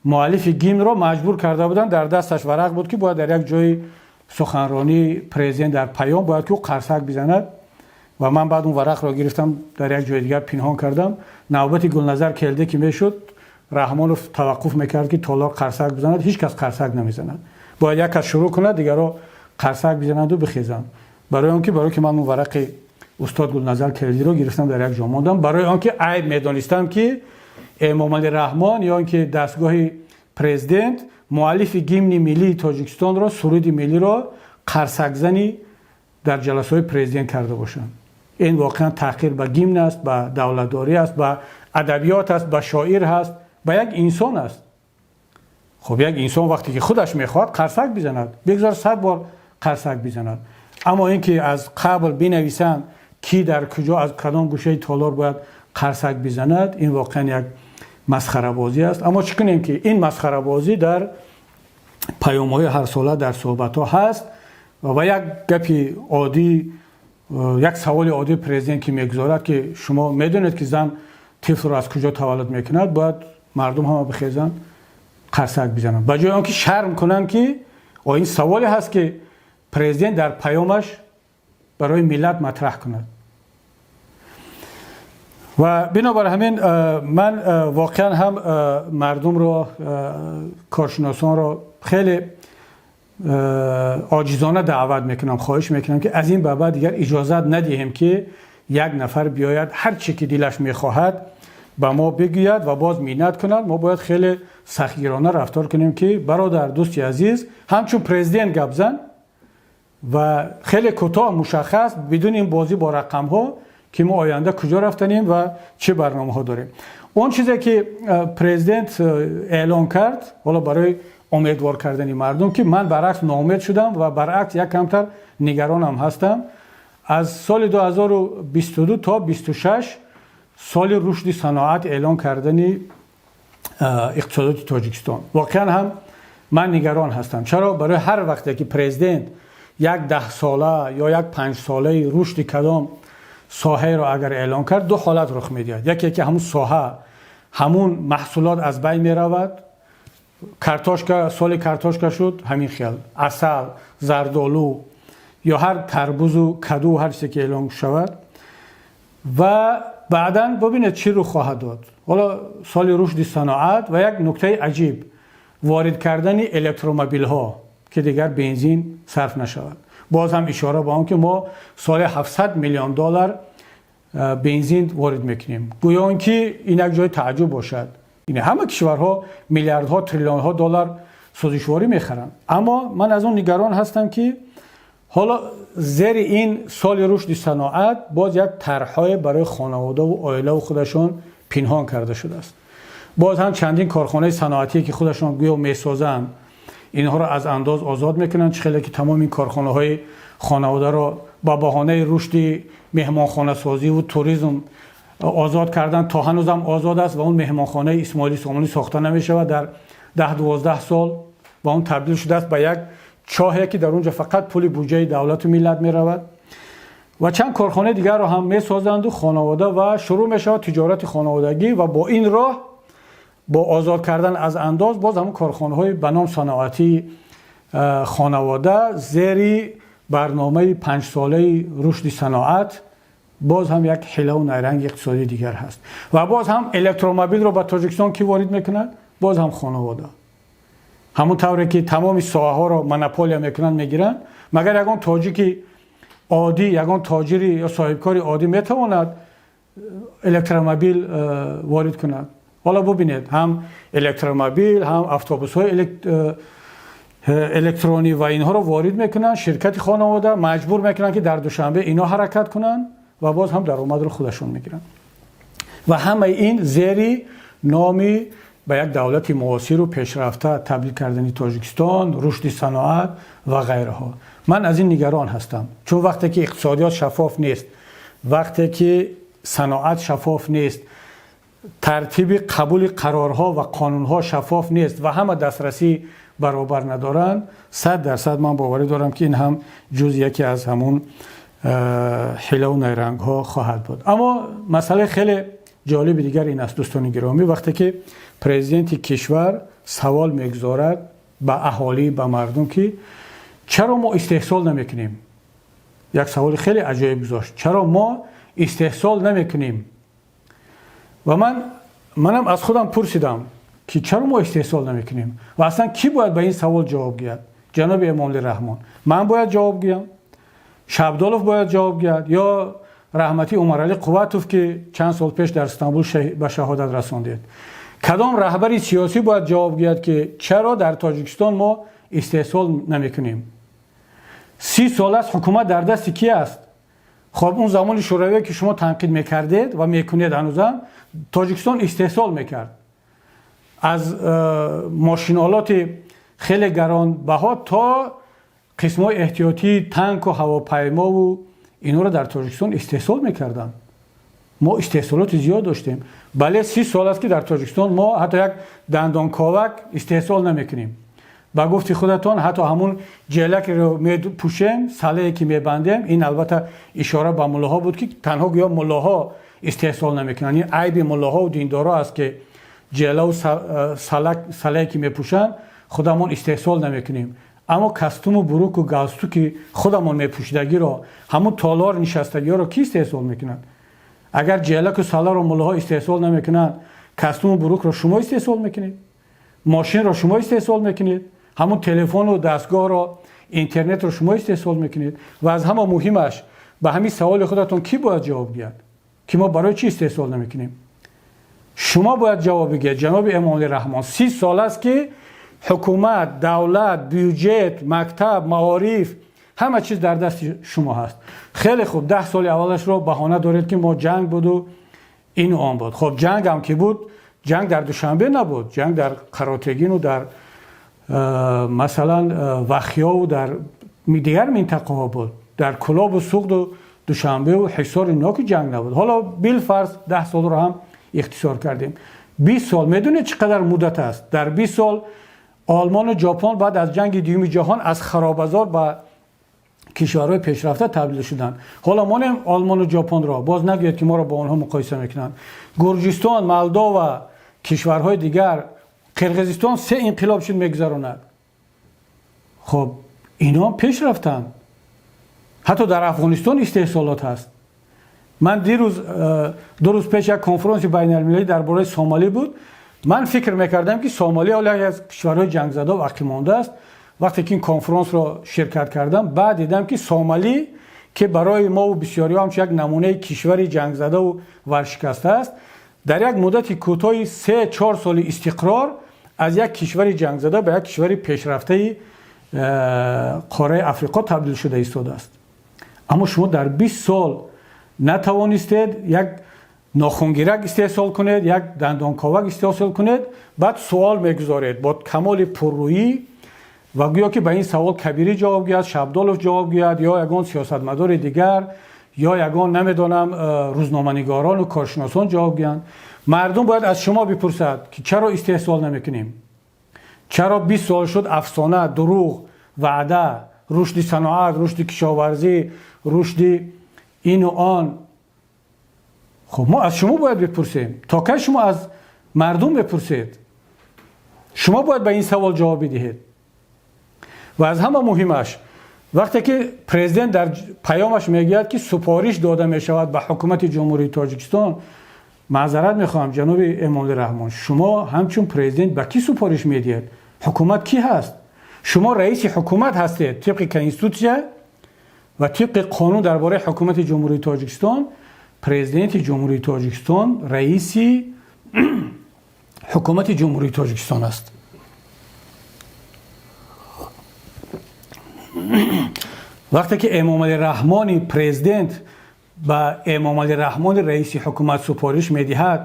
муаллифи гимнро маҷбур карда буданд, дар дасташ варақ буд, ки бояд дар як ҷои суханронии президент, дар паём бояд ки ӯ қарсак бизанад. Ва ман баъд он варақро гирифтам, дар як ҷои дигар пинҳон кардам. Навбати Гулназар Келдӣ ки мешуд, Раҳмонов таваққуф мекард, ки толор қарсак бизанад. Ҳеҷ кас қарсак намезанад. Бояд як кас шурӯъ кунад, дигарро қарсак бизананду бихезанд. Барои он ки, барои ки ман он варақи устод Гулназар Келдиро гирифтам, дар як ҷо мондам, барои он ки айб медонистам, ки Эмомалӣ Раҳмон ё он ки дастгоҳи президент муаллифи гимни миллии Тоҷикистонро, суруди миллиро қарсакзанӣ дар ҷаласаҳои президент карда бошанд. Ин воқеан таҳқир ба гимн аст, ба давлатдорӣ аст, ба адабиёт аст, ба шоир ҳаст, ба як инсон аст. Хуб, як инсон вақте ки худаш мехоҳад қарсак бизанад, бигзор 100 бор қарсак бизанад. Аммо ин ки аз қабл бинависанд, ки дар куҷо, аз кадом гӯшаи толор бояд қарсак бизанад, ин воқеан як масхарабозӣ аст. Аммо чӣ кунем, ки ин масхарабозӣ дар паёмҳои ҳарсола, дар суҳбатҳо ҳаст ва як гапи оддӣ, як саволи оддии президент, ки мегузорад, ки шумо медонед, ки зан тифлро аз куҷо таваллуд мекунад, бояд мардум ҳама бихезанд, қарсак бизананд, ба ҷои он ки шарм кунанд, ки ин саволе ҳаст, ки президент дар паёмаш барои миллат матраҳ кунад. Ва бинобар ҳамин ман воқеан ҳам мардумро, коршиносонро хеле оҷизона даъват мекунам, хоҳиш мекунам, ки аз ин ба баъд дигар иҷозат надиҳем, ки як нафар биёяд, ҳар чӣ ки дилаш мехоҳад, ба мо бигӯяд ва боз миннат кунад. Мо бояд хеле сахтгирона рафтор кунем, ки бародар, дӯсти азиз, ҳамчун президент гап зан ва хеле кӯтоҳ, мушаххас, бидуни ин бозӣ бо рақамҳо, ки мо оянда куҷо рафтанем ва чӣ барномаҳо дорем. Он чизе ки президент эълон кард ҳоло барои умедвор кардани мардум, ки ман баръакс ноумед шудам ва баръакс як камтар нигаронам ҳастам, аз соли 2022 то 26 соли рушди саноат эълон кардани иқтисодоти Тоҷикистон, воқеан ҳам ман нигарон ҳастам. Чаро? Барои ҳар вақте ки президент як 10сола ё як 5солаи рушди кадом соҳаеро агар эълон кард, ду ҳолат рух медиҳад. Яке ки ҳамун соҳа, ҳамун маҳсулот аз байн меравад. Картошка, соли картошка шуд, ҳамин хел асал, зардолу ё ҳар тарбузу каду, ҳар чизе ки эълон шавад. Ва баъдан бубинед, чӣ рух хоҳад дод. Ҳоло соли рушди саноат ва як нуктаи аҷиб: ворид кардани электромобилҳо, ки дигар бензин сарф нашавад. Боз ҳам ишора ба он ки мо соли 700 миллион доллар бензин ворид мекунем, гӯё он ки ин як ҷои тааҷҷуб бошад. Ҳама кишварҳо миллиардҳо, триллионҳо доллар сӯзишворӣ мехаранд. Аммо ман аз он нигарон ҳастам, ки ҳоло зери ин соли рушди саноат боз як тарҳҳое барои хонаводаву оилаву худашон пинҳон карда шудааст. Боз ҳам чандин корхонаи саноатие, ки худашон гӯё месозанд, инҳоро аз андоз озод мекунанд, чӣ хеле ки тамоми ин корхонаҳои хонаводаро ба баҳонаи рушди меҳмонхонасозиву туризм озод кардан, то ҳанӯзам озод аст ва он меҳмонхонаи Исмоили Сомонӣ сохта намешавад дар 10-12 сол ва он табдил шудааст ба як чоҳе, ки дар он ҷо фақат пули буҷаи давлату миллат меравад. Ва чанд корхонаи дигарро ҳам месозанду хонавода ва шурӯъ мешавад тиҷорати хонаводагӣ. Ва бо ин роҳ, бо озод кардан аз андоз, боз ҳамон корхонаҳои ба ном саноатии хонавода зери барномаи 5солаи рушди саноат боз ҳам як ҳилаву найранги иқтисодии дигар ҳаст. Ва боз ҳам электромобилро ба Тоҷикистон кӣ ворид мекунад? Боз ҳам хонавода. Ҳамон тавре ки тамоми соҳаҳоро монополия мекунанд, мегиранд. Магар ягон тоҷики оддӣ, ягон тоҷири ё соҳибкори оддӣ метавонад электромобил ворид кунад? Ҳоло бубинед, ҳам электромобил, ҳам автобусҳои электронӣ ва инҳоро ворид мекунанд ширкати хонавода, маҷбур мекунанд, ки дар Душанбе ино ҳаракат кунанд ва боз ҳам даромадро худашон мегиранд. Ва ҳамаи ин зери номи ба як давлати муосиру пешрафта табдил кардани Тоҷикистон, рушди саноат ва ғайраҳо. Ман аз ин нигарон ҳастам, чун вақте ки иқтисодиёт шаффоф нест, вақте ки саноат шаффоф нест, тартиби қабули қарорҳо ва қонунҳо шаффоф нест ва ҳама дастрасӣ баробар надоранд, 100% ман боварӣ дорам, ки ин ҳам ҷуз яке аз ҳамун ҳилаву найрангҳо хоҳад буд. Аммо масъалаи хеле ҷолиби дигар ин аст, дӯстони гиромӣ: вақте ки президенти кишвар савол мегузорад ба аҳолӣ, ба мардум, ки чаро мо истеҳсол намекунем. Як саволи хеле аҷоиб гузошт: чаро мо истеҳсол намекунем? Ва манам аз худам пурсидам, ки чаро мо истеҳсол намекунем ва аслан кӣ бояд ба ин савол ҷавоб гӯяд? Ҷаноби Эмомалӣ Раҳмон, ман бояд ҷавоб гӯям? Шабдолов бояд ҷавоб гӯяд ё раҳматӣ Умаралӣ Қувватов, ки чанд сол пеш дар Стамбул ба шаҳодат расондед? Кадом раҳбари сиёсӣ бояд ҷавоб гӯяд, ки чаро дар Тоҷикистон мо истеҳсол намекунем? 30 сол аст, ҳукумат дар дасти ки аст? Хоб, он замони Шӯравие, ки шумо танқид мекардед ва мекунед ҳанӯзам, Тоҷикистон истеҳсол мекард аз мошинолоти хеле гаронбаҳо то қисмҳои эҳтиётии танку ҳавопаймову инҳоро дар Тоҷикистон истеҳсол мекарданд. Мо истеҳсолоти зиёд доштем. Бале, 30 сол аст, ки дар Тоҷикистон мо ҳатто як дандонковак истеҳсол намекунем. Ба гуфти худатон, ҳатто ҳамун ҷелакро мепӯшем, салае ки мебандем. Ин албатта ишора ба муллоҳо буд, ки танҳо гӯё муллоҳо истеҳсол намекунанд. Ин айби муллоҳову диндоро аст, ки ҷелаву салае ки мепӯшанд, худамон истеҳсол намекунем. Аммо костюму буруку галстуки худамон мепӯшидагиро, ҳамун толор нишастагиҳоро ки истеҳсол мекунад? Агар ҷелаку саларо муллоҳо истеҳсол намекунанд, костюму бурукро шумо истеҳсол мекунед, мошинро шумо истеҳсол мекунед, ҳамун телефону дастгоҳро, интернетро шумо истеҳсол мекунед. Ва аз ҳама муҳимаш, ба ҳамин саволи худатон кӣ бояд ҷавоб диҳад, ки мо барои чӣ истеҳсол намекунем? Шумо бояд ҷавоб бигӯед, ҷаноби Эмомалӣ Раҳмон. 30 сол аст, ки ҳукумат, давлат, бюҷет, мактаб, маориф, ҳама чиз дар дасти шумо ҳаст. Хеле хуб, 10 соли аввалашро баҳона доред, ки мо ҷанг буду ину он буд. Хоб, ҷангам ки буд, ҷанг дар Душанбе набуд, ҷанг дар Қаротегину дар масалан Вахёву дар дигар минтақаҳо буд. Дар Кулобу Суғду Душанбеу Ҳисор ино ки ҷанг набуд. Ҳоло билфарз 10 солро ҳам ихтисор кардем. 20 сол медонед чӣ қадар муддат аст? Дар 20 сол Олмону Ҷопон баъд аз ҷанги дуюми ҷаҳон аз харобазор ба кишварҳои пешрафта табдил шуданд. Ҳоло монем Олмону Ҷопонро, боз нагӯед, ки моро бо онҳо муқоиса мекунанд. Гурҷистон, Молдова, кишварҳои дигар, Қирғизистон се инқилоб шуд мегузаронад. Хоб, ино пеш рафтанд. Ҳатто дар Афғонистон истеҳсолот ҳаст. Ман дирӯз, 2 рӯз пеш як конфронси байналмилалӣ дар бораи Сомалӣ буд. Ман фикр мекардам, ки Сомалӣ ҳоло яке аз кишварҳои ҷангзада ва ақибмонда аст. Вақте ки ин конфронсро ширкат кардам, баъд дидам, ки Сомалӣ, ки барои мову бисёриҳо ҳамчун як намунаи кишвари ҷангзадаву варшикаста аст, дар як муддати кӯтоҳи 3-4 соли истиқрор аз як кишвари ҷангзада ба як кишвари пешрафтаи қораи Африқо табдил шуда истодааст. Аммо шумо дар 20 сол натавонистед як нохунгирак истеҳсол кунед, як дандонковак истеҳсол кунед. Баъд суол мегузоред бо камоли пуррӯӣ ва гӯё ки ба ин савол Кабирӣ ҷавоб гӯяд, Шабдолов ҷавоб гӯяд ё ягон сиёсатмадори дигар ё ягон, намедонам, рӯзноманигорону коршиносон ҷавоб гӯянд. Мардум бояд аз шумо бипурсад, ки чаро истеҳсол намекунем, чаро 20 сол шуд, афсона, дурӯғ, ваъда, рушди саноат, рушди кишоварзӣ, рушди ину он. Хуб, мо аз шумо бояд бипурсем. То кай шумо аз мардум мепурсед? Шумо бояд ба ин савол ҷавоб бидиҳед. Ва аз ҳама муҳимаш, вақте ки президент дар паёмаш мегӯяд, ки супориш дода мешавад ба ҳукумати Ҷумҳурии Тоҷикистон, маъзарат мехоҳам, ҷаноби Эмомалӣ Раҳмон, шумо ҳамчун президент ба кӣ супориш медиҳед? Ҳукумат кӣ ҳаст? Шумо раиси ҳукумат ҳастед. Тибқи конститутсия ва тибқи қонун дар бораи ҳукумати Ҷумҳурии Тоҷикистон, президенти Ҷумҳурии Тоҷикистон раиси ҳукумати Ҷумҳурии Тоҷикистон аст. Вақте ки Эмомалӣ Раҳмони президент ба Эмомалӣ Раҳмони раиси ҳукумат супориш медиҳад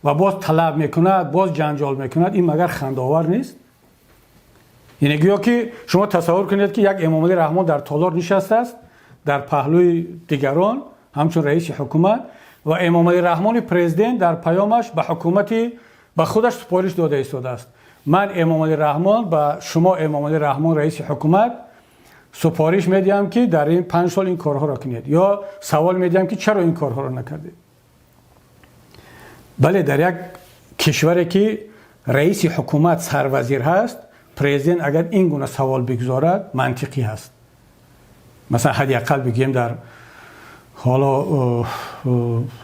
ва боз талаб мекунад, боз ҷанҷол мекунад, ин магар хандаовар нест? Яъне гӯё ки шумо тасаввур кунед, ки як Эмомалӣ Раҳмон дар толор нишастааст дар паҳлӯи дигарон ҳамчун раиси ҳукумат ва Эмомалӣ Раҳмони президент дар паёмаш ба ҳукумати ба худаш супориш дода истодааст: ман, Эмомалӣ Раҳмон, ба шумо, Эмомалӣ Раҳмон, раиси ҳукумат, супориш медиҳам, ки дар ин 5 сол ин корҳоро кунед, ё савол медиҳам, ки чаро ин корҳоро накардед. Бале, дар як кишваре, ки раиси ҳукумат сарвазир ҳаст, президент агар ин гуна савол бигузорад, мантиқӣ ҳаст. Масалан, ҳадди ақал бигӯем, дар ҳоло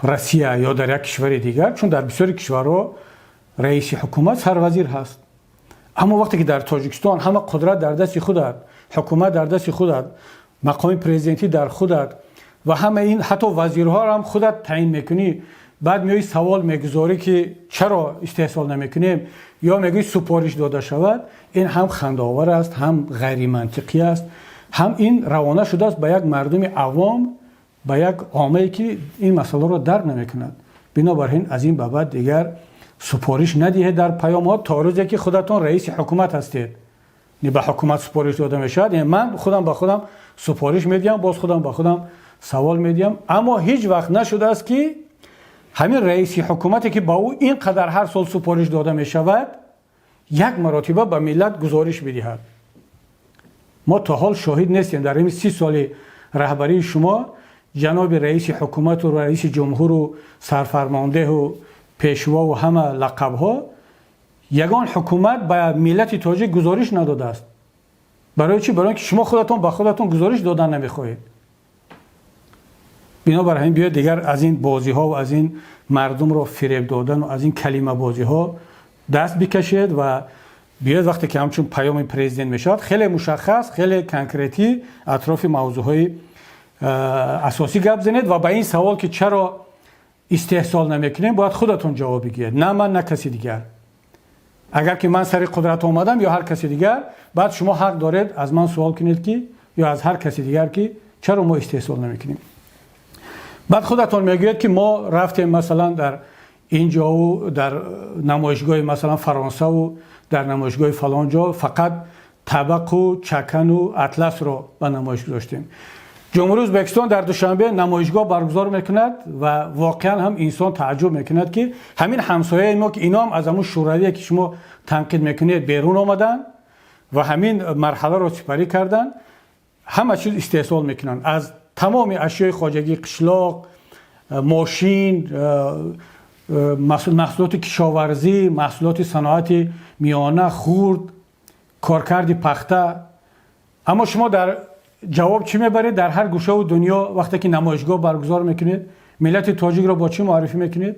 Россия ё дар як кишвари дигар, чун дар бисёри кишварҳо раиси ҳукумат сарвазир ҳаст. Аммо вақте ки дар Тоҷикистон ҳама қудрат дар дасти худат, ҳукумат дар дасти худат. Мақоми президентӣ дар худат ва ҳама ин, ҳатто вазирҳоро ҳам худат таъин мекунӣ. Баъд меои, савол мегузорӣ, ки чаро истеҳсол намекунем ё мегӯӣ, супориш дода шавад. Ин ҳам хандаовар аст, ҳам ғайримантиқӣ аст, ҳам ин равона шудааст ба як мардуми авом, ба як омае, ки ин масъаларо дарк намекунад. Бинобар ин, аз ин ба баъд дигар супориш надиҳед дар паёмҳо, то рӯзе ки худатон раиси ҳукумат ҳастед. Ба ҳукумат супориш дода мешавад. Ман худам ба худам супориш медиҳам, боз худам ба худам савол медиҳам. Аммо ҳеҷ вақт нашудааст, ки ҳамин раиси ҳукумате, ки ба ӯ ин қадар ҳар сол супориш дода мешавад, як маротиба ба миллат гузориш бидиҳад. Мо то ҳол шоҳид нестем дар ин 30 соли раҳбарии шумо, ҷаноби раиси ҳукумату раиси ҷумҳуру сарфармондеҳу пешвову ҳама лақабҳо, ягон ҳукумат ба миллати тоҷик гузориш надодааст. Барои чӣ? Барои ки шумо худатон ба худатон гузориш додан намехоҳед. Бинобар ҳамин, биёед, дигар аз ин бозиҳо ва аз ин мардумро фиреб додан ва аз ин калимабозиҳо даст бикашед ва биёед, вақте ки ҳамчун паёми президент мешавад, хеле мушаххас, хеле конкретӣ атрофи мавзӯъҳои асосӣ гап занед ва ба ин савол, ки чаро истеҳсол намекунем, бояд худатон ҷавоб бигиред, на ман, на каси дигар. Агар ки ман сари қудрат омадам ё ҳар каси дигар, баъд шумо ҳақ доред аз ман суол кунед, ки ё аз ҳар каси дигар, ки чаро мо истеҳсол намекунем. Баъд худатон мегӯед, ки мо рафтем, масалан, дар ин ҷову дар намоишгоҳи, масалан, Фаронсаву дар намоишгоҳи фалон ҷо фақат табақу чакану атласро ба намоиш гузоштем. Ҷумҳурии Ӯзбекистон дар Душанбе намоишгоҳ баргузор мекунад ва воқеан ҳам инсон тааҷҷуб мекунад, ки ҳамин ҳамсояи мо, ки ино ҳам аз ҳамун Шӯравие, ки шумо танқид мекунед, берун омаданд ва ҳамин марҳаларо сипарӣ карданд, ҳама чиз истеҳсол мекунанд, аз тамоми ашёи хоҷагии қишлоқ, мошин, маҳсулоти кишоварзӣ, маҳсулоти саноати миёна, хурд, коркарди пахта. Аммо шумо дар ҷавоб чӣ мебаред? Дар ҳар гӯшаву дунё вақте ки намоишгоҳ баргузор мекунед, миллати тоҷикро бо чӣ муаррифӣ мекунед?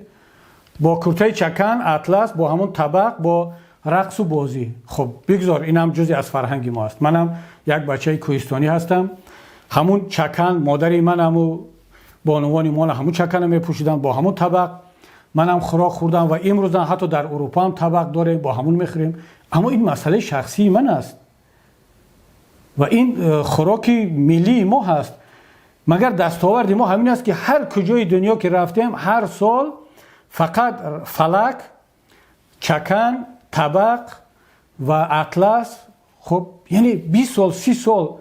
Бо куртаи чакан, атлас, бо ҳамон табақ, бо рақсу бозӣ. Хуб, бигзор, инам ҷузе аз фарҳанги мо аст. Манам як бачаи кӯҳистонӣ ҳастам. Ҳамун чакан модари манаму бонувони мо ҳамун чакана мепӯшиданд, бо ҳамун табақ манам хӯрок хӯрдам ва имрӯзам ҳатто дар Урупо ҳам табақ дорем, бо ҳамун мехӯрем. Аммо ин масъалаи шахсии ман аст ва ин хӯроки миллии мо ҳаст. Магар дастоварди мо ҳамин аст, ки ҳар куҷои дунё ки рафтем, ҳар сол фақат фалак, чакан, табақ ва атлас? Хуб, яъне 20 сол, 30 сол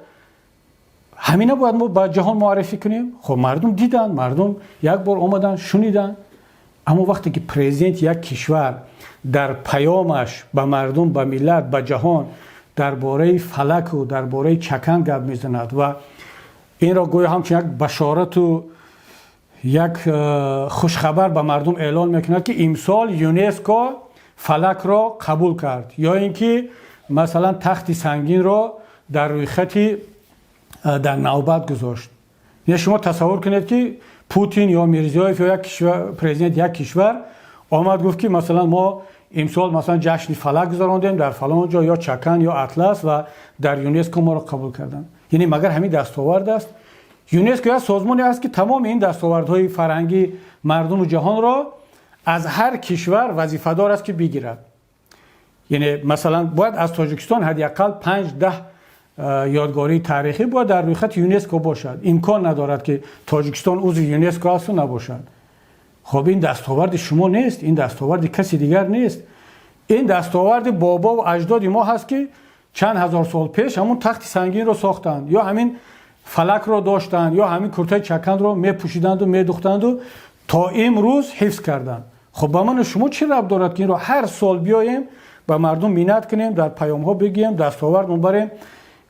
ҳамина бояд мо ба ҷаҳон муаррифӣ кунем? Хуб, мардум диданд, мардум як бор омаданд, шуниданд. Аммо вақте ки президенти як кишвар дар паёмаш ба мардум, ба миллат, ба ҷаҳон дар бораи фалаку дар бораи чакан гап мезанад ва инро гӯё ҳамчун як башорату як хушхабар ба мардум эълон мекунад, ки имсол ЮНЕСКО фалакро қабул кард ё ин ки, масалан, тахти сангинро дар рӯйхати дар навбат гузошт. Я шумо тасаввур кунед, ки Путин ё Мирзиёев ё як президент як кишвар омад, гуфт, ки, масалан, мо имсол, масалан, ҷашни фалак гузарондем дар фалон ҷо ё чакан ё атлас ва дар ЮНЕСКО моро қабул карданд. Яъне магар ҳамин дастовард аст? ЮНЕСКО як созмоне аст, ки тамоми ин дастовардҳои фарҳангии мардуму ҷаҳонро аз ҳар кишвар вазифадор аст, ки бигирад. Яъне, масалан, бояд аз Тоҷикистон ҳадди ақал 5-10 ёдгории таърихӣ бояд дар рӯйхати ЮНЕСКО бошад. Имкон надорад, ки Тоҷикистон узви ЮНЕСКО асту набошад. Хоб, ин дастоварди шумо нест, ин дастоварди каси дигар нест, ин дастоварди бобову аҷдоди мо ҳаст, ки чанд ҳазор сол пеш ҳамун тахти сангинро сохтанд ё ҳамин фалакро доштанд ё ҳамин куртаи чаканро мепӯшиданду медухтанду то имрӯз ҳифз карданд. Хуб, ба ману шумо чӣ рабт дорад, ки инро ҳар сол биёем, ба мардум миннат кунем, дар паёмҳо бигӯем, дастовард мубарем,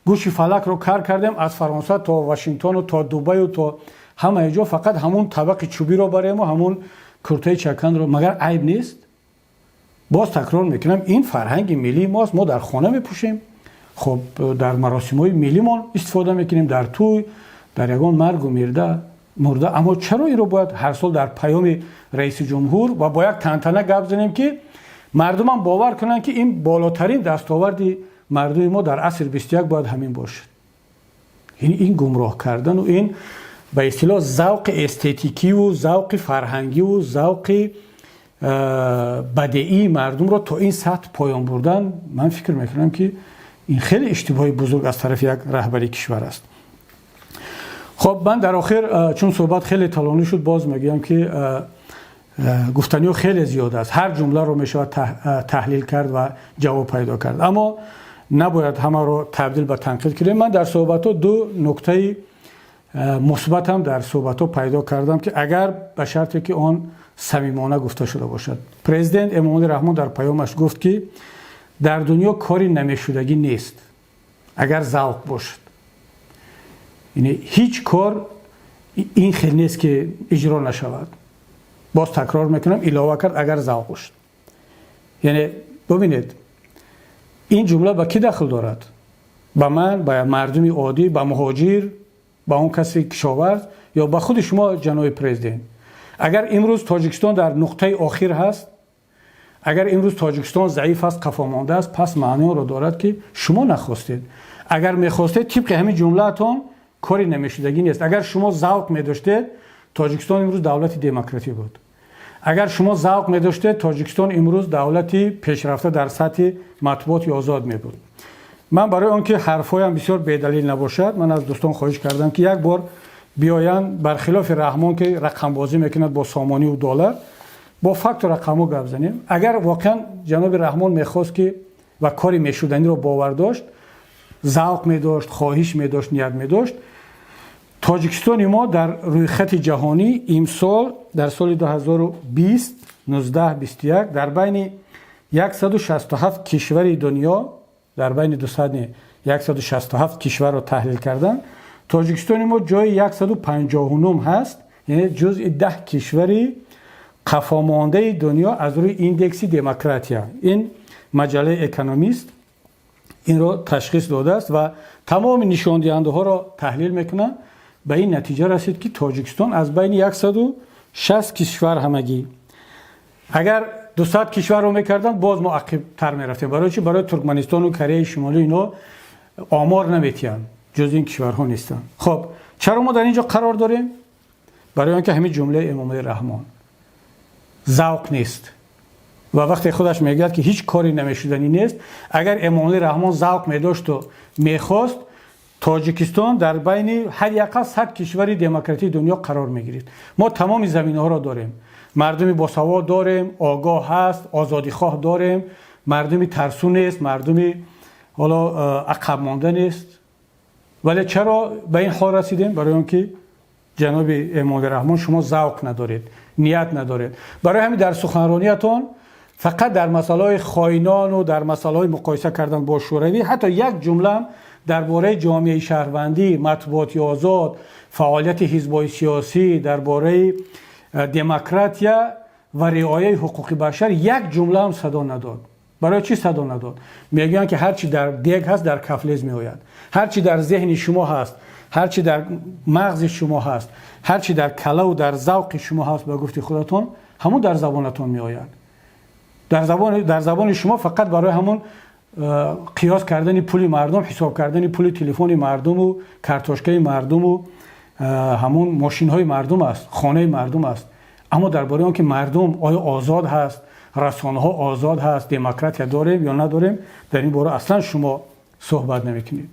гӯши фалакро кар кардем, аз Фаронса то Вашингтону то Дубаю то ҳамаи ҷо фақат ҳамун табақи чӯбиро барему ҳамун куртаи чаканро? Магар айб нест? Боз такрор мекунам, ин фарҳанги миллии мост. Мо дар хона мепӯшем, хуб, дар маросимҳои миллимон истифода мекунем, дар тӯй, дар ягон маргу мурда. Аммо чаро инро бояд ҳар сол дар паёми раиси ҷумҳур ва бо як тантана гап занем, ки мардумам бовар кунанд, ки ин болотарин дастоварди мардуми мо дар асри 21 бояд ҳамин бошад? Ин гумроҳ кардану ин ба истилоҳ завқи эстетикиву завқи фарҳангиву завқи бадеии мардумро то ин сатҳ поён бурдан, ман фикр мекунам, ки ин хеле иштибоҳи бузург аз тарафи як раҳбари кишвар аст. Хоб, ман дар охир, чун суҳбат хеле талонӣ шуд, боз мегӯям, ки гуфтаниҳо хеле зиёд аст, ҳар ҷумларо мешавад таҳлил кард ва ҷавоб пайдо кард, аммо набояд ҳамаро табдил ба танқид кунем. Ман дар суҳбатҳо ду нуктаи мусбатам дар суҳбатҳо пайдо кардам, ки агар ба шарте ки он самимона гуфта шуда бошад. Президент Эмомалӣ Раҳмон дар паёмаш гуфт, ки дар дунё кори намешудагӣ нест, агар завқ бошад. Яъне ҳеҷ кор ин хел нест, ки иҷро нашавад. Боз такрор мекунам, илова кард: агар завқ бошад. Яъне бубинед, ин ҷумла ба кӣ дахл дорад? Ба ман, ба мардуми оддӣ, ба муҳоҷир, ба он каси кишоварз ё ба худи шумо, ҷаноби президент? Агар имрӯз Тоҷикистон дар нуқтаи охир ҳаст, агар имрӯз Тоҷикистон заиф аст, қафомонда аст, пас маъноро дорад, ки шумо нахостед. Агар мехостед, тибқи ҳамин ҷумлаатон, кори намешудагӣ нест, агар шумо завқ медоштед, Тоҷикистон имрӯз давлати демократӣ буд. Агар шумо завқ медоштед, Тоҷикистон имрӯз давлати пешрафта дар сатҳи матбуоти озод мебуд. Ман барои он ки ҳарфҳоям бисёр бедалил набошад, ман аз дӯстон хоҳиш кардам, ки як бор биёянд, бархилофи Раҳмон, ки рақамбозӣ мекунад бо сомониву доллар, бо факту рақамҳо гап занем. Агар воқеан ҷаноби Раҳмон мехост ки ва кори мешуданиро бовар дошт, завқ медошт, хоҳиш медошт, ният медошт, Тоҷикистони мо дар рӯйхати ҷаҳонӣ имсол, дар соли 2020 19 21, дар байни 167 кишвари дунё, дар байни 200, 167 кишварро таҳлил кардан, Тоҷикистони мо ҷои 159 ҳаст, яъне ҷузъи 10 кишвари қафомондаи дунё аз рӯи индекси демократия. Ин маҷаллаи Экономист инро ташхис додааст ва тамоми нишондиҳандаҳоро таҳлил мекунад, ба ин натиҷа расид, ки Тоҷикистон аз байни 160 кишвар ҳамагӣ, агар 200 кишварро мекарданд, боз мо ақибтар мерафтем. Барои чи? Барои Туркманистону Кореяи Шимолӣ ино омор наметиҳанд, ҷуз ин кишварҳо нестанд. Хоб, чаро мо дар ин ҷо қарор дорем? Барои он ки ҳамин ҷумлаи Эмомалӣ Раҳмон: завқ нест. Ва вақте худаш мегӯяд, ки ҳеҷ кори намешуданӣ нест, агар Эмомалӣ Раҳмон завқ медошту мехост, Тоҷикистон дар байни ҳадди ақал 100 кишвари демократии дунё қарор мегирифт. Мо тамоми заминаҳоро дорем, мардуми босавод дорем, огоҳ ҳаст, озодихоҳ дорем, мардуми тарсу нест, мардуми ҳоло ақабмонда нест. Вале чаро ба ин ҳол расидем? Барои он ки, ҷаноби Эмомалӣ Раҳмон, шумо завқ надоред, ният надоред. Барои ҳамин дар суханрониятон фақат дар масъалаҳои хоинону дар масъалаҳои муқоиса кардан бо Шӯравӣ, ҳатто як ҷумлаам дар бораи ҷомеаи шаҳрвандӣ, матбуоти озод, фаъолияти ҳизбҳои сиёсӣ, дар бораи демократия ва риояи ҳуқуқи башар як ҷумлаам садо надод. Барои чӣ садо надод? Мегӯянд, ки ҳар чи дар дег ҳаст, дар кафлез меояд. Ҳар чи дар зеҳни шумо ҳаст, ҳар чи дар мағзи шумо ҳаст, ҳар чи дар калаву дар завқи шумо ҳаст, ба гуфти худатон, ҳамон дар забонатон меояд. Дар забони шумо фақат барои ҳамон қиёс кардани пули мардум, ҳисоб кардани пули телефони мардуму картошкаи мардуму ҳамон мошинҳои мардум аст, хонаи мардум аст. Аммо дар бораи он ки мардум оё озод ҳаст, расонаҳо озод ҳаст, демократия дорем ё надорем, дар ин бора аслан шумо суҳбат намекунед.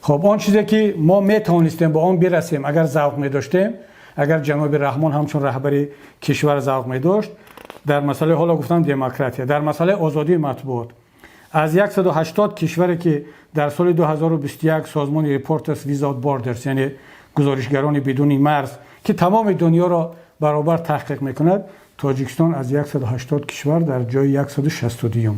Хоб, он чизе ки мо метавонистем ба он бирасем, агар завқ медоштем, агар ҷаноби Раҳмон ҳамчун раҳбари кишвар завқ медошт, дар масъалаи, ҳоло гуфтам, демократия, дар масъалаи озодии матбуот, аз 180 кишваре ки дар соли 2021 созмони Reporters Without Borders, яъне гузоришгарони бидуни марз, ки тамоми дунёро баробар таҳқиқ мекунад, Тоҷикистон аз 180 кишвар дар ҷои 162,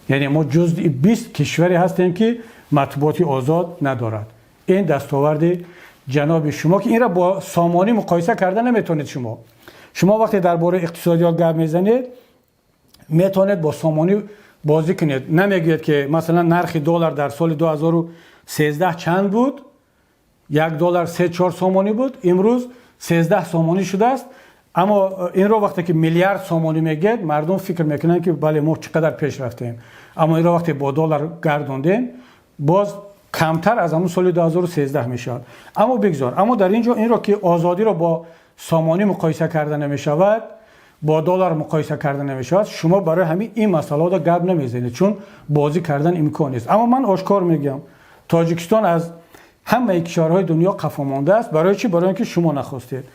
яъне мо ҷузъи 20 кишваре ҳастем, ки матбуоти озод надорад. Ин дастоварди ҷаноби шумо, ки инро бо сомонӣ муқоиса карда наметавонед. Шумо вақте дар бораи иқтисодиёт гап мезанед, метавонед бо сомонӣ бозӣ кунед. Намегӯед, ки масалан нархи доллар дар соли 2013 чанд буд, 1 доллар 3-4 сомонӣ буд, имрӯз 13 сомонӣ шудааст. Аммо инро вақте ки миллиард сомонӣ мегӯед, мардум фикр мекунанд, ки бале, мо чӣ қадар пеш рафтем. Аммо инро вақте бо доллар гардондем, боз Камтар аз ҳамун соли 2013 мешавад. Аммо бигзор. Аммо дар ин ҷо инро ки озодиро бо сомонӣ муқоиса карда намешавад, бо доллар муқоиса карда намешавад, шумо барои ҳамин ин масъалаҳоро гап намезанед, чун бозӣ кардан имкон нест. Аммо ман ошкор мегӯям, Тоҷикистон аз ҳамаи кишварҳои дунё қафо мондааст. Барои чӣ? Барои ин ки шумо нахостед.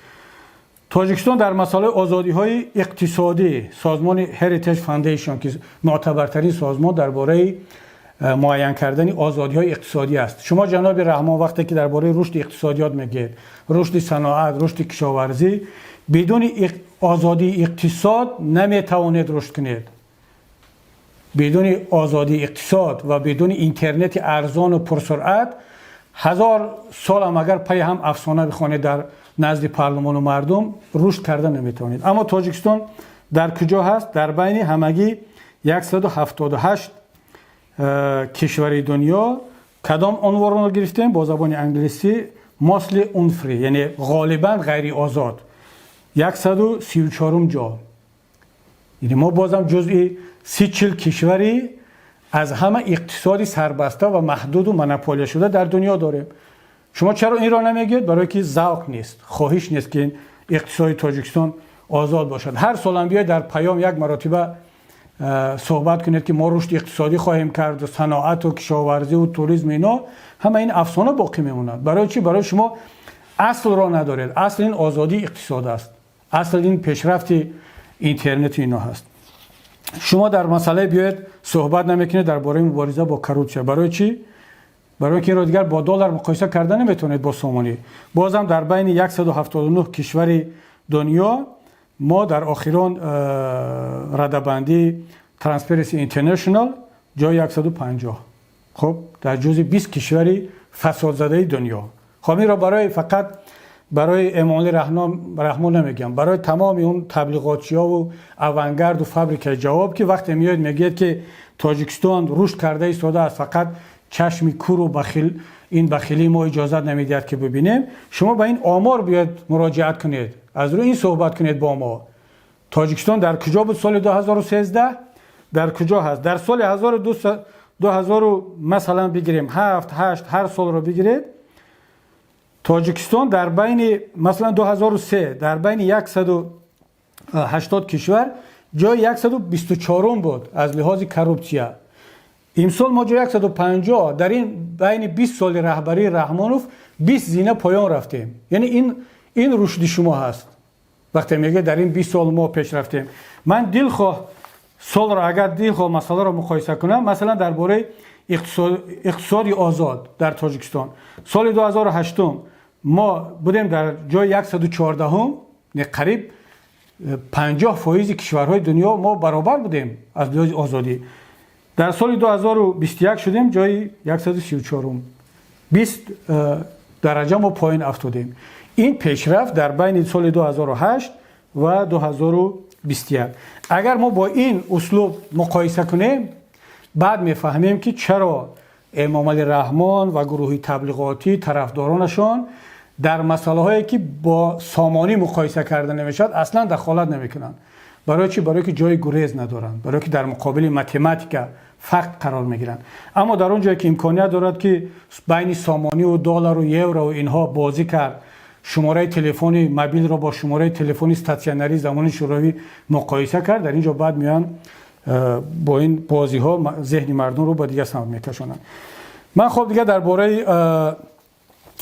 Тоҷикистон дар масъалаи озодиҳои иқтисодӣ, созмони Heritage Foundation, ки мӯътабартарин созмон дар бораи муайян кардани озодиҳои иқтисодӣ аст. Шумо, ҷаноби Раҳмон, вақте ки дар бораи рушди иқтисодиёт мегӯед, рушди саноат, рушди кишоварзӣ, бидуни озодии иқтисод наметавонед рушд кунед. Бидуни озодии иқтисод ва бидуни интернети арзону пурсуръат ҳазор солам агар пайи ҳам афсона бихонед дар назди парлумону мардум, рушд карда наметавонед. Аммо Тоҷикистон дар куҷо ҳаст? Дар байни ҳамагӣ 178 кишвари дунё кадом унвонро гирифтем? Бо забони англисӣ mostly unfree, яъне ғолибан ғайриозод, 134-ум ҷо. Яъне мо бозам ҷузъи 30-40 кишвари аз ҳама иқтисоди сарбаста ва маҳдуду монополия шуда дар дунё дорем. Шумо чаро инро намегӯед? Барое ки завқ нест, хоҳиш нест, ки иқтисоди Тоҷикистон озод бошад. Ҳар солам биёед, дар паём як маротиба суҳбат кунед, ки мо рушди иқтисодӣ хоҳем кард, саноату кишоварзиву туризм, ино ҳама ин афсона боқӣ мемонад. Барои чӣ? Барои шумо аслро надоред. Асл ин озодии иқтисод аст, асл ин пешрафти интернету ино ҳаст. Шумо дар масъалае биёед, суҳбат намекунед дар бораи мубориза бо коррупсия. Барои чӣ? Барои ки инро дигар бо доллар муқоиса карда наметавонед, бо сомонӣ. Бозам дар байни 179 кишвари дунё мо дар охирон радабандии Transparency International ҷои 150. Хуб, дар ҷузъи 20 кишвари фасодзадаи дунё. Хоб, инро барои фақат барои Эмомалӣ Раҳмон намегӯям, барои тамоми он таблиғотчиёву авангарду фабрикаи ҷавоб, ки вақте меоед, мегӯяд, ки Тоҷикистон рушд карда истодааст, фақат чашми куру бахил, ин бахилии мо иҷозат намедиҳад, ки бибинем. Шумо ба ин омор биёед, муроҷиат кунед, аз рӯи ин суҳбат кунед бо мо. Тоҷикистон дар куҷо буд соли 2013, дар куҷо ҳаст дар соли 2000? Масалан, бигирем ҳафт, ҳашт, ҳар солро бигиред. Тоҷикистон дар байни, масалан, 2003 дар байни 180 кишвар ҷои 124 буд аз лиҳози коррупсия. Имсол мо ҷои 150. Дар ин байни 20 соли раҳбарии Раҳмонов 20 зина поён рафтем. Яъне ин рушди шумо ҳаст, вақте мегӯяд, дар ин 20 сол мо пеш рафтем. Ман дилхоҳ солро, агар дилхоҳ масъаларо муқоиса кунам, масалан, дар бораи иқтисоди озод дар Тоҷикистон, соли 2008 мо будем дар ҷои 114-ум, қариб 50% кишварҳои дунё мо баробар будем аз лиҳози озодӣ. Дар соли 2021 шудем ҷои 134-ум, 20 дараҷа мо поён афтодем. Ин пешрафт дар байни соли 2008 ва 2021. Агар мо бо ин услуб муқоиса кунем, баъд мефаҳмем, ки чаро Эмомалӣ Раҳмон ва гурӯҳи таблиғотӣ, тарафдоронашон дар масъалаҳое, ки бо сомонӣ муқоиса карда намешавад, аслан дахолат намекунанд. Барои чӣ? Барое ки ҷои гурез надоранд, барое ки дар муқобили математика, факт қарор мегиранд. Аммо дар он ҷое ки имконият дорад, ки байни сомониву доллару еврову инҳо бозӣ кард, шумораи телефони мобилро бо шумораи телефони статсионарии замони Шӯравӣ муқоиса кард, дар ин ҷо баъд меоянд, бо ин бозиҳо зеҳни мардумро ба дигар самт мекашонанд. Ман, хоб, дигар дар бораи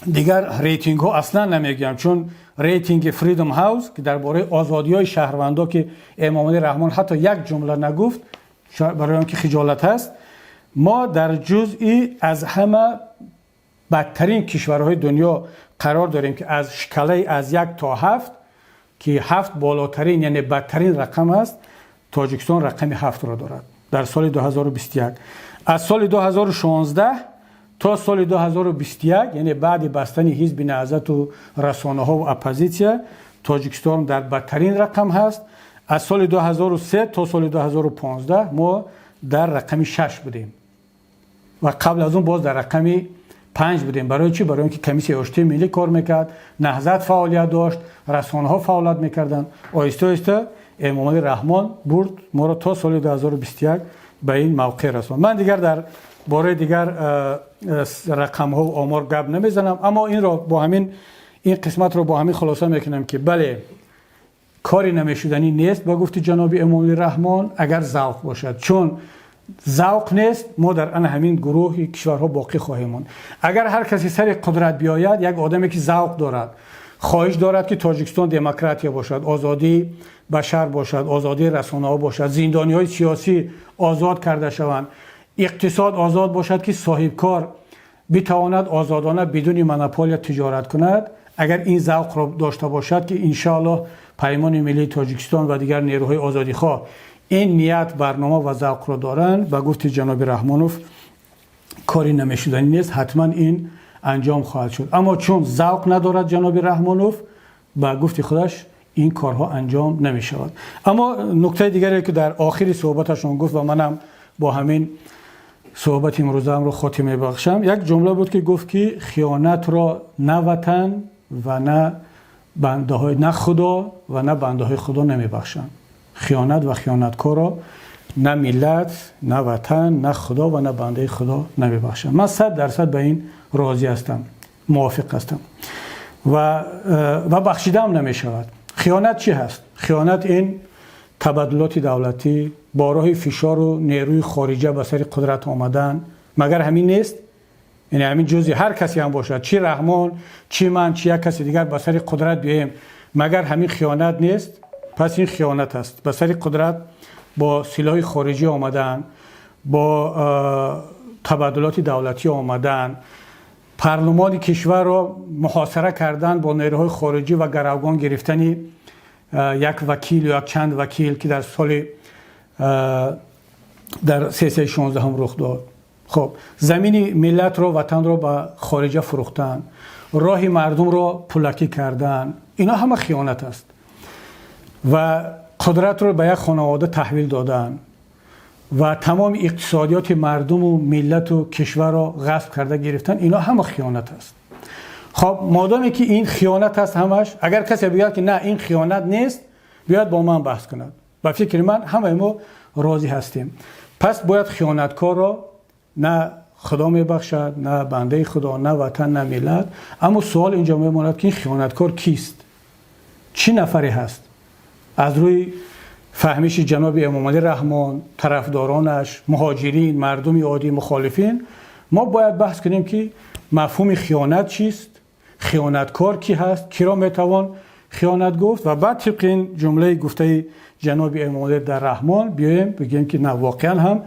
дигар рейтингҳо аслан намегӯям, чун рейтинги Freedom House, ки дар бораи озодиҳои шаҳрвандо, ки Эмомалӣ Раҳмон ҳатто як ҷумла нагуфт, барои он ки хиҷолат аст, мо дар ҷузъи аз ҳама бадтарин кишварҳои дунё қарор дорем, ки аз шкалаи аз 1 то 7, ки 7 болотарин, яъне бадтарин рақам аст, Тоҷикистон рақами 7-ро дорад дар соли 2021. Аз соли 2016 то соли 2021, яъне баъди бастани Ҳизби Наҳзату расонаҳо ва оппозитсия, Тоҷикистон дар бадтарин рақам ҳаст. Аз соли 2003 то соли 2015 мо дар рақами 6 будем ва қабл аз он боз дар рақами 5 будем. Барои чӣ? Барои он ки Комиссияи оштии миллӣ кор мекард, Наҳзат фаъолият дошт, расонаҳо фаъолият мекарданд. Оҳиста оҳиста Эмомалӣ Раҳмон бурд моро то соли 2021, ба ин мавқеъ расонд. Ман дигар дар Бораи дигар рақамҳо ва омор гап намезанам, аммо инро бо ҳамин, ин қисматро бо ҳамин хулоса мекунам, ки бале, кори намешуданӣ нест, ба гуфти ҷаноби Эмомалӣ Раҳмон, агар завқ бошад. Чун завқ нест, мо дар ана ҳамин гурӯҳи кишварҳо боқӣ хоҳем монд. Агар ҳар касе сари қудрат биёяд, як одаме ки завқ дорад, хоҳиш дорад, ки Тоҷикистон демократия бошад, озодии башар бошад, озодии расонаҳо бошад, зиндониҳои сиёсӣ озод карда шаванд, иқтисод озод бошад, ки соҳибкор битавонад озодона, бидуни монополия тиҷорат кунад, агар ин завқро дошта бошад, ки иншоаллоҳ Паймони миллии Тоҷикистон ва дигар нерӯҳои озодихоҳ ин ният, барнома ва завқро доранд, ба гуфти ҷаноби Раҳмонов, кори намешуданӣ нест, ҳатман ин анҷом хоҳад шуд. Аммо чун завқ надорад ҷаноби Раҳмонов, ба гуфти худаш, ин корҳо анҷом намешавад. Аммо нуктаи дигаре, ки дар охири суҳбаташон гуфт ва манам бо ҳамин суҳбати имрӯзаамро хотима мебахшам, як ҷумла буд, ки гуфт, ки хиёнатро на ватан ва на бандаҳои, на Худо ва на бандаҳои Худо намебахшанд. Хиёнат ва хиёнаткорро на миллат, на ватан, на Худо ва на бандаи Худо намебахшанд. Ман 100% ба ин розӣ ҳастам, мувофиқ ҳастам ва бахшидаам намешавад. Хиёнат чӣ ҳаст? Хиёнат ин табаддулоти давлатӣ, бо роҳи фишору нерӯи хориҷа ба сари қудрат омадан. Магар ҳамин нест? Яъне ҳамин ҷузъи ҳар касе ҳам бошад, чӣ Раҳмон, чӣ ман, чӣ як каси дигар ба сари қудрат биёем, магар ҳамин хиёнат нест? Пас ин хиёнат аст: ба сари қудрат бо силоҳи хориҷӣ омадан, бо табаддулоти давлатӣ омадан, парлумони кишварро муҳосира кардан бо нерӯҳои хориҷӣ ва гаравгон гирифтани як вакил ё якчанд вакил, ки дар соли дар сессияи 16-ум рух дод. Хуб, замини миллатро, ватанро ба хориҷа фурӯхтан, роҳи мардумро пулакӣ кардан, ино ҳама хиёнат аст. Ва қудратро ба як хонавода таҳвил додан ва тамоми иқтисодиёти мардуму миллату кишварро ғасб карда гирифтан, ино ҳама хиёнат аст. Хоб, модоме ки ин хиёнат аст ҳамаш, агар касе бигӯяд, ки на, ин хиёнат нест, биёяд бо ман баҳс кунад. Ба фикри ман, ҳамаи мо розӣ ҳастем. Пас бояд хиёнаткорро на Худо мебахшад, на бандаи Худо, на ватан, на миллат. Аммо суол инҷо мемонад, ки ин хиёнаткор кист, чӣ нафаре ҳаст? Аз рӯи фаҳмиши ҷаноби Эмомалӣ Раҳмон, тарафдоронаш, муҳоҷирин, мардуми оддӣ, мухолифин, мо бояд баҳс кунем, ки мафҳуми хиёнат чист, хиёнаткор кӣ ҳаст, киро метавон хиёнат гуфт, ва баъд тибқи ин ҷумлаи гуфтаи ҷаноби Эмомалӣ дар Раҳмон биёем бигӯем, ки на, воқеан ҳам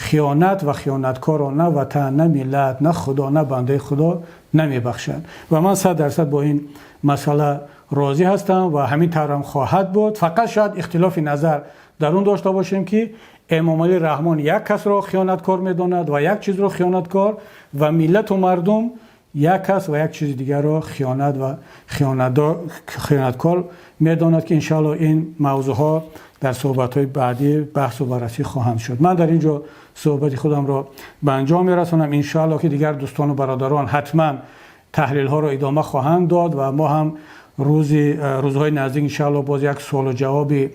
хиёнат ва хиёнаткорро на ватан, на миллат, на Худо, на бандаи Худо намебахшад. Ва ман 100% бо ин масъала розӣ ҳастам ва ҳамин таврам хоҳад буд. Фақат шояд ихтилофи назар дар он дошта бошем, ки Эмомалӣ Раҳмон як касро хиёнаткор медонад ва як чизро хиёнаткор, ва миллату мардум як кас ва як чизи дигарро хиёнат ва хиёнаткор медонад, ки иншоалло ин мавзӯъҳо дар суҳбатҳои баъдӣ баҳсу баррасӣ хоҳанд шуд. Ман дар ин ҷо суҳбати худамро ба анҷом мерасонам. Иншоалло, ки дигар дӯстону бародарон ҳатман таҳлилҳоро идома хоҳанд дод ва мо ҳам рӯзҳои наздик, иншоалло, боз як суолу ҷавоби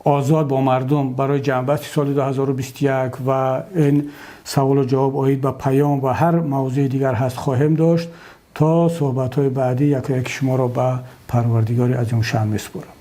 озод бо мардум барои ҷамъбасти соли 2021 ва ин саволу ҷавоб оид ба паём ва ҳар мавзӯи дигар ҳаст, хоҳем дошт. То суҳбатҳои баъдӣ якояки шуморо ба Парвардигори азимушаън месупорам.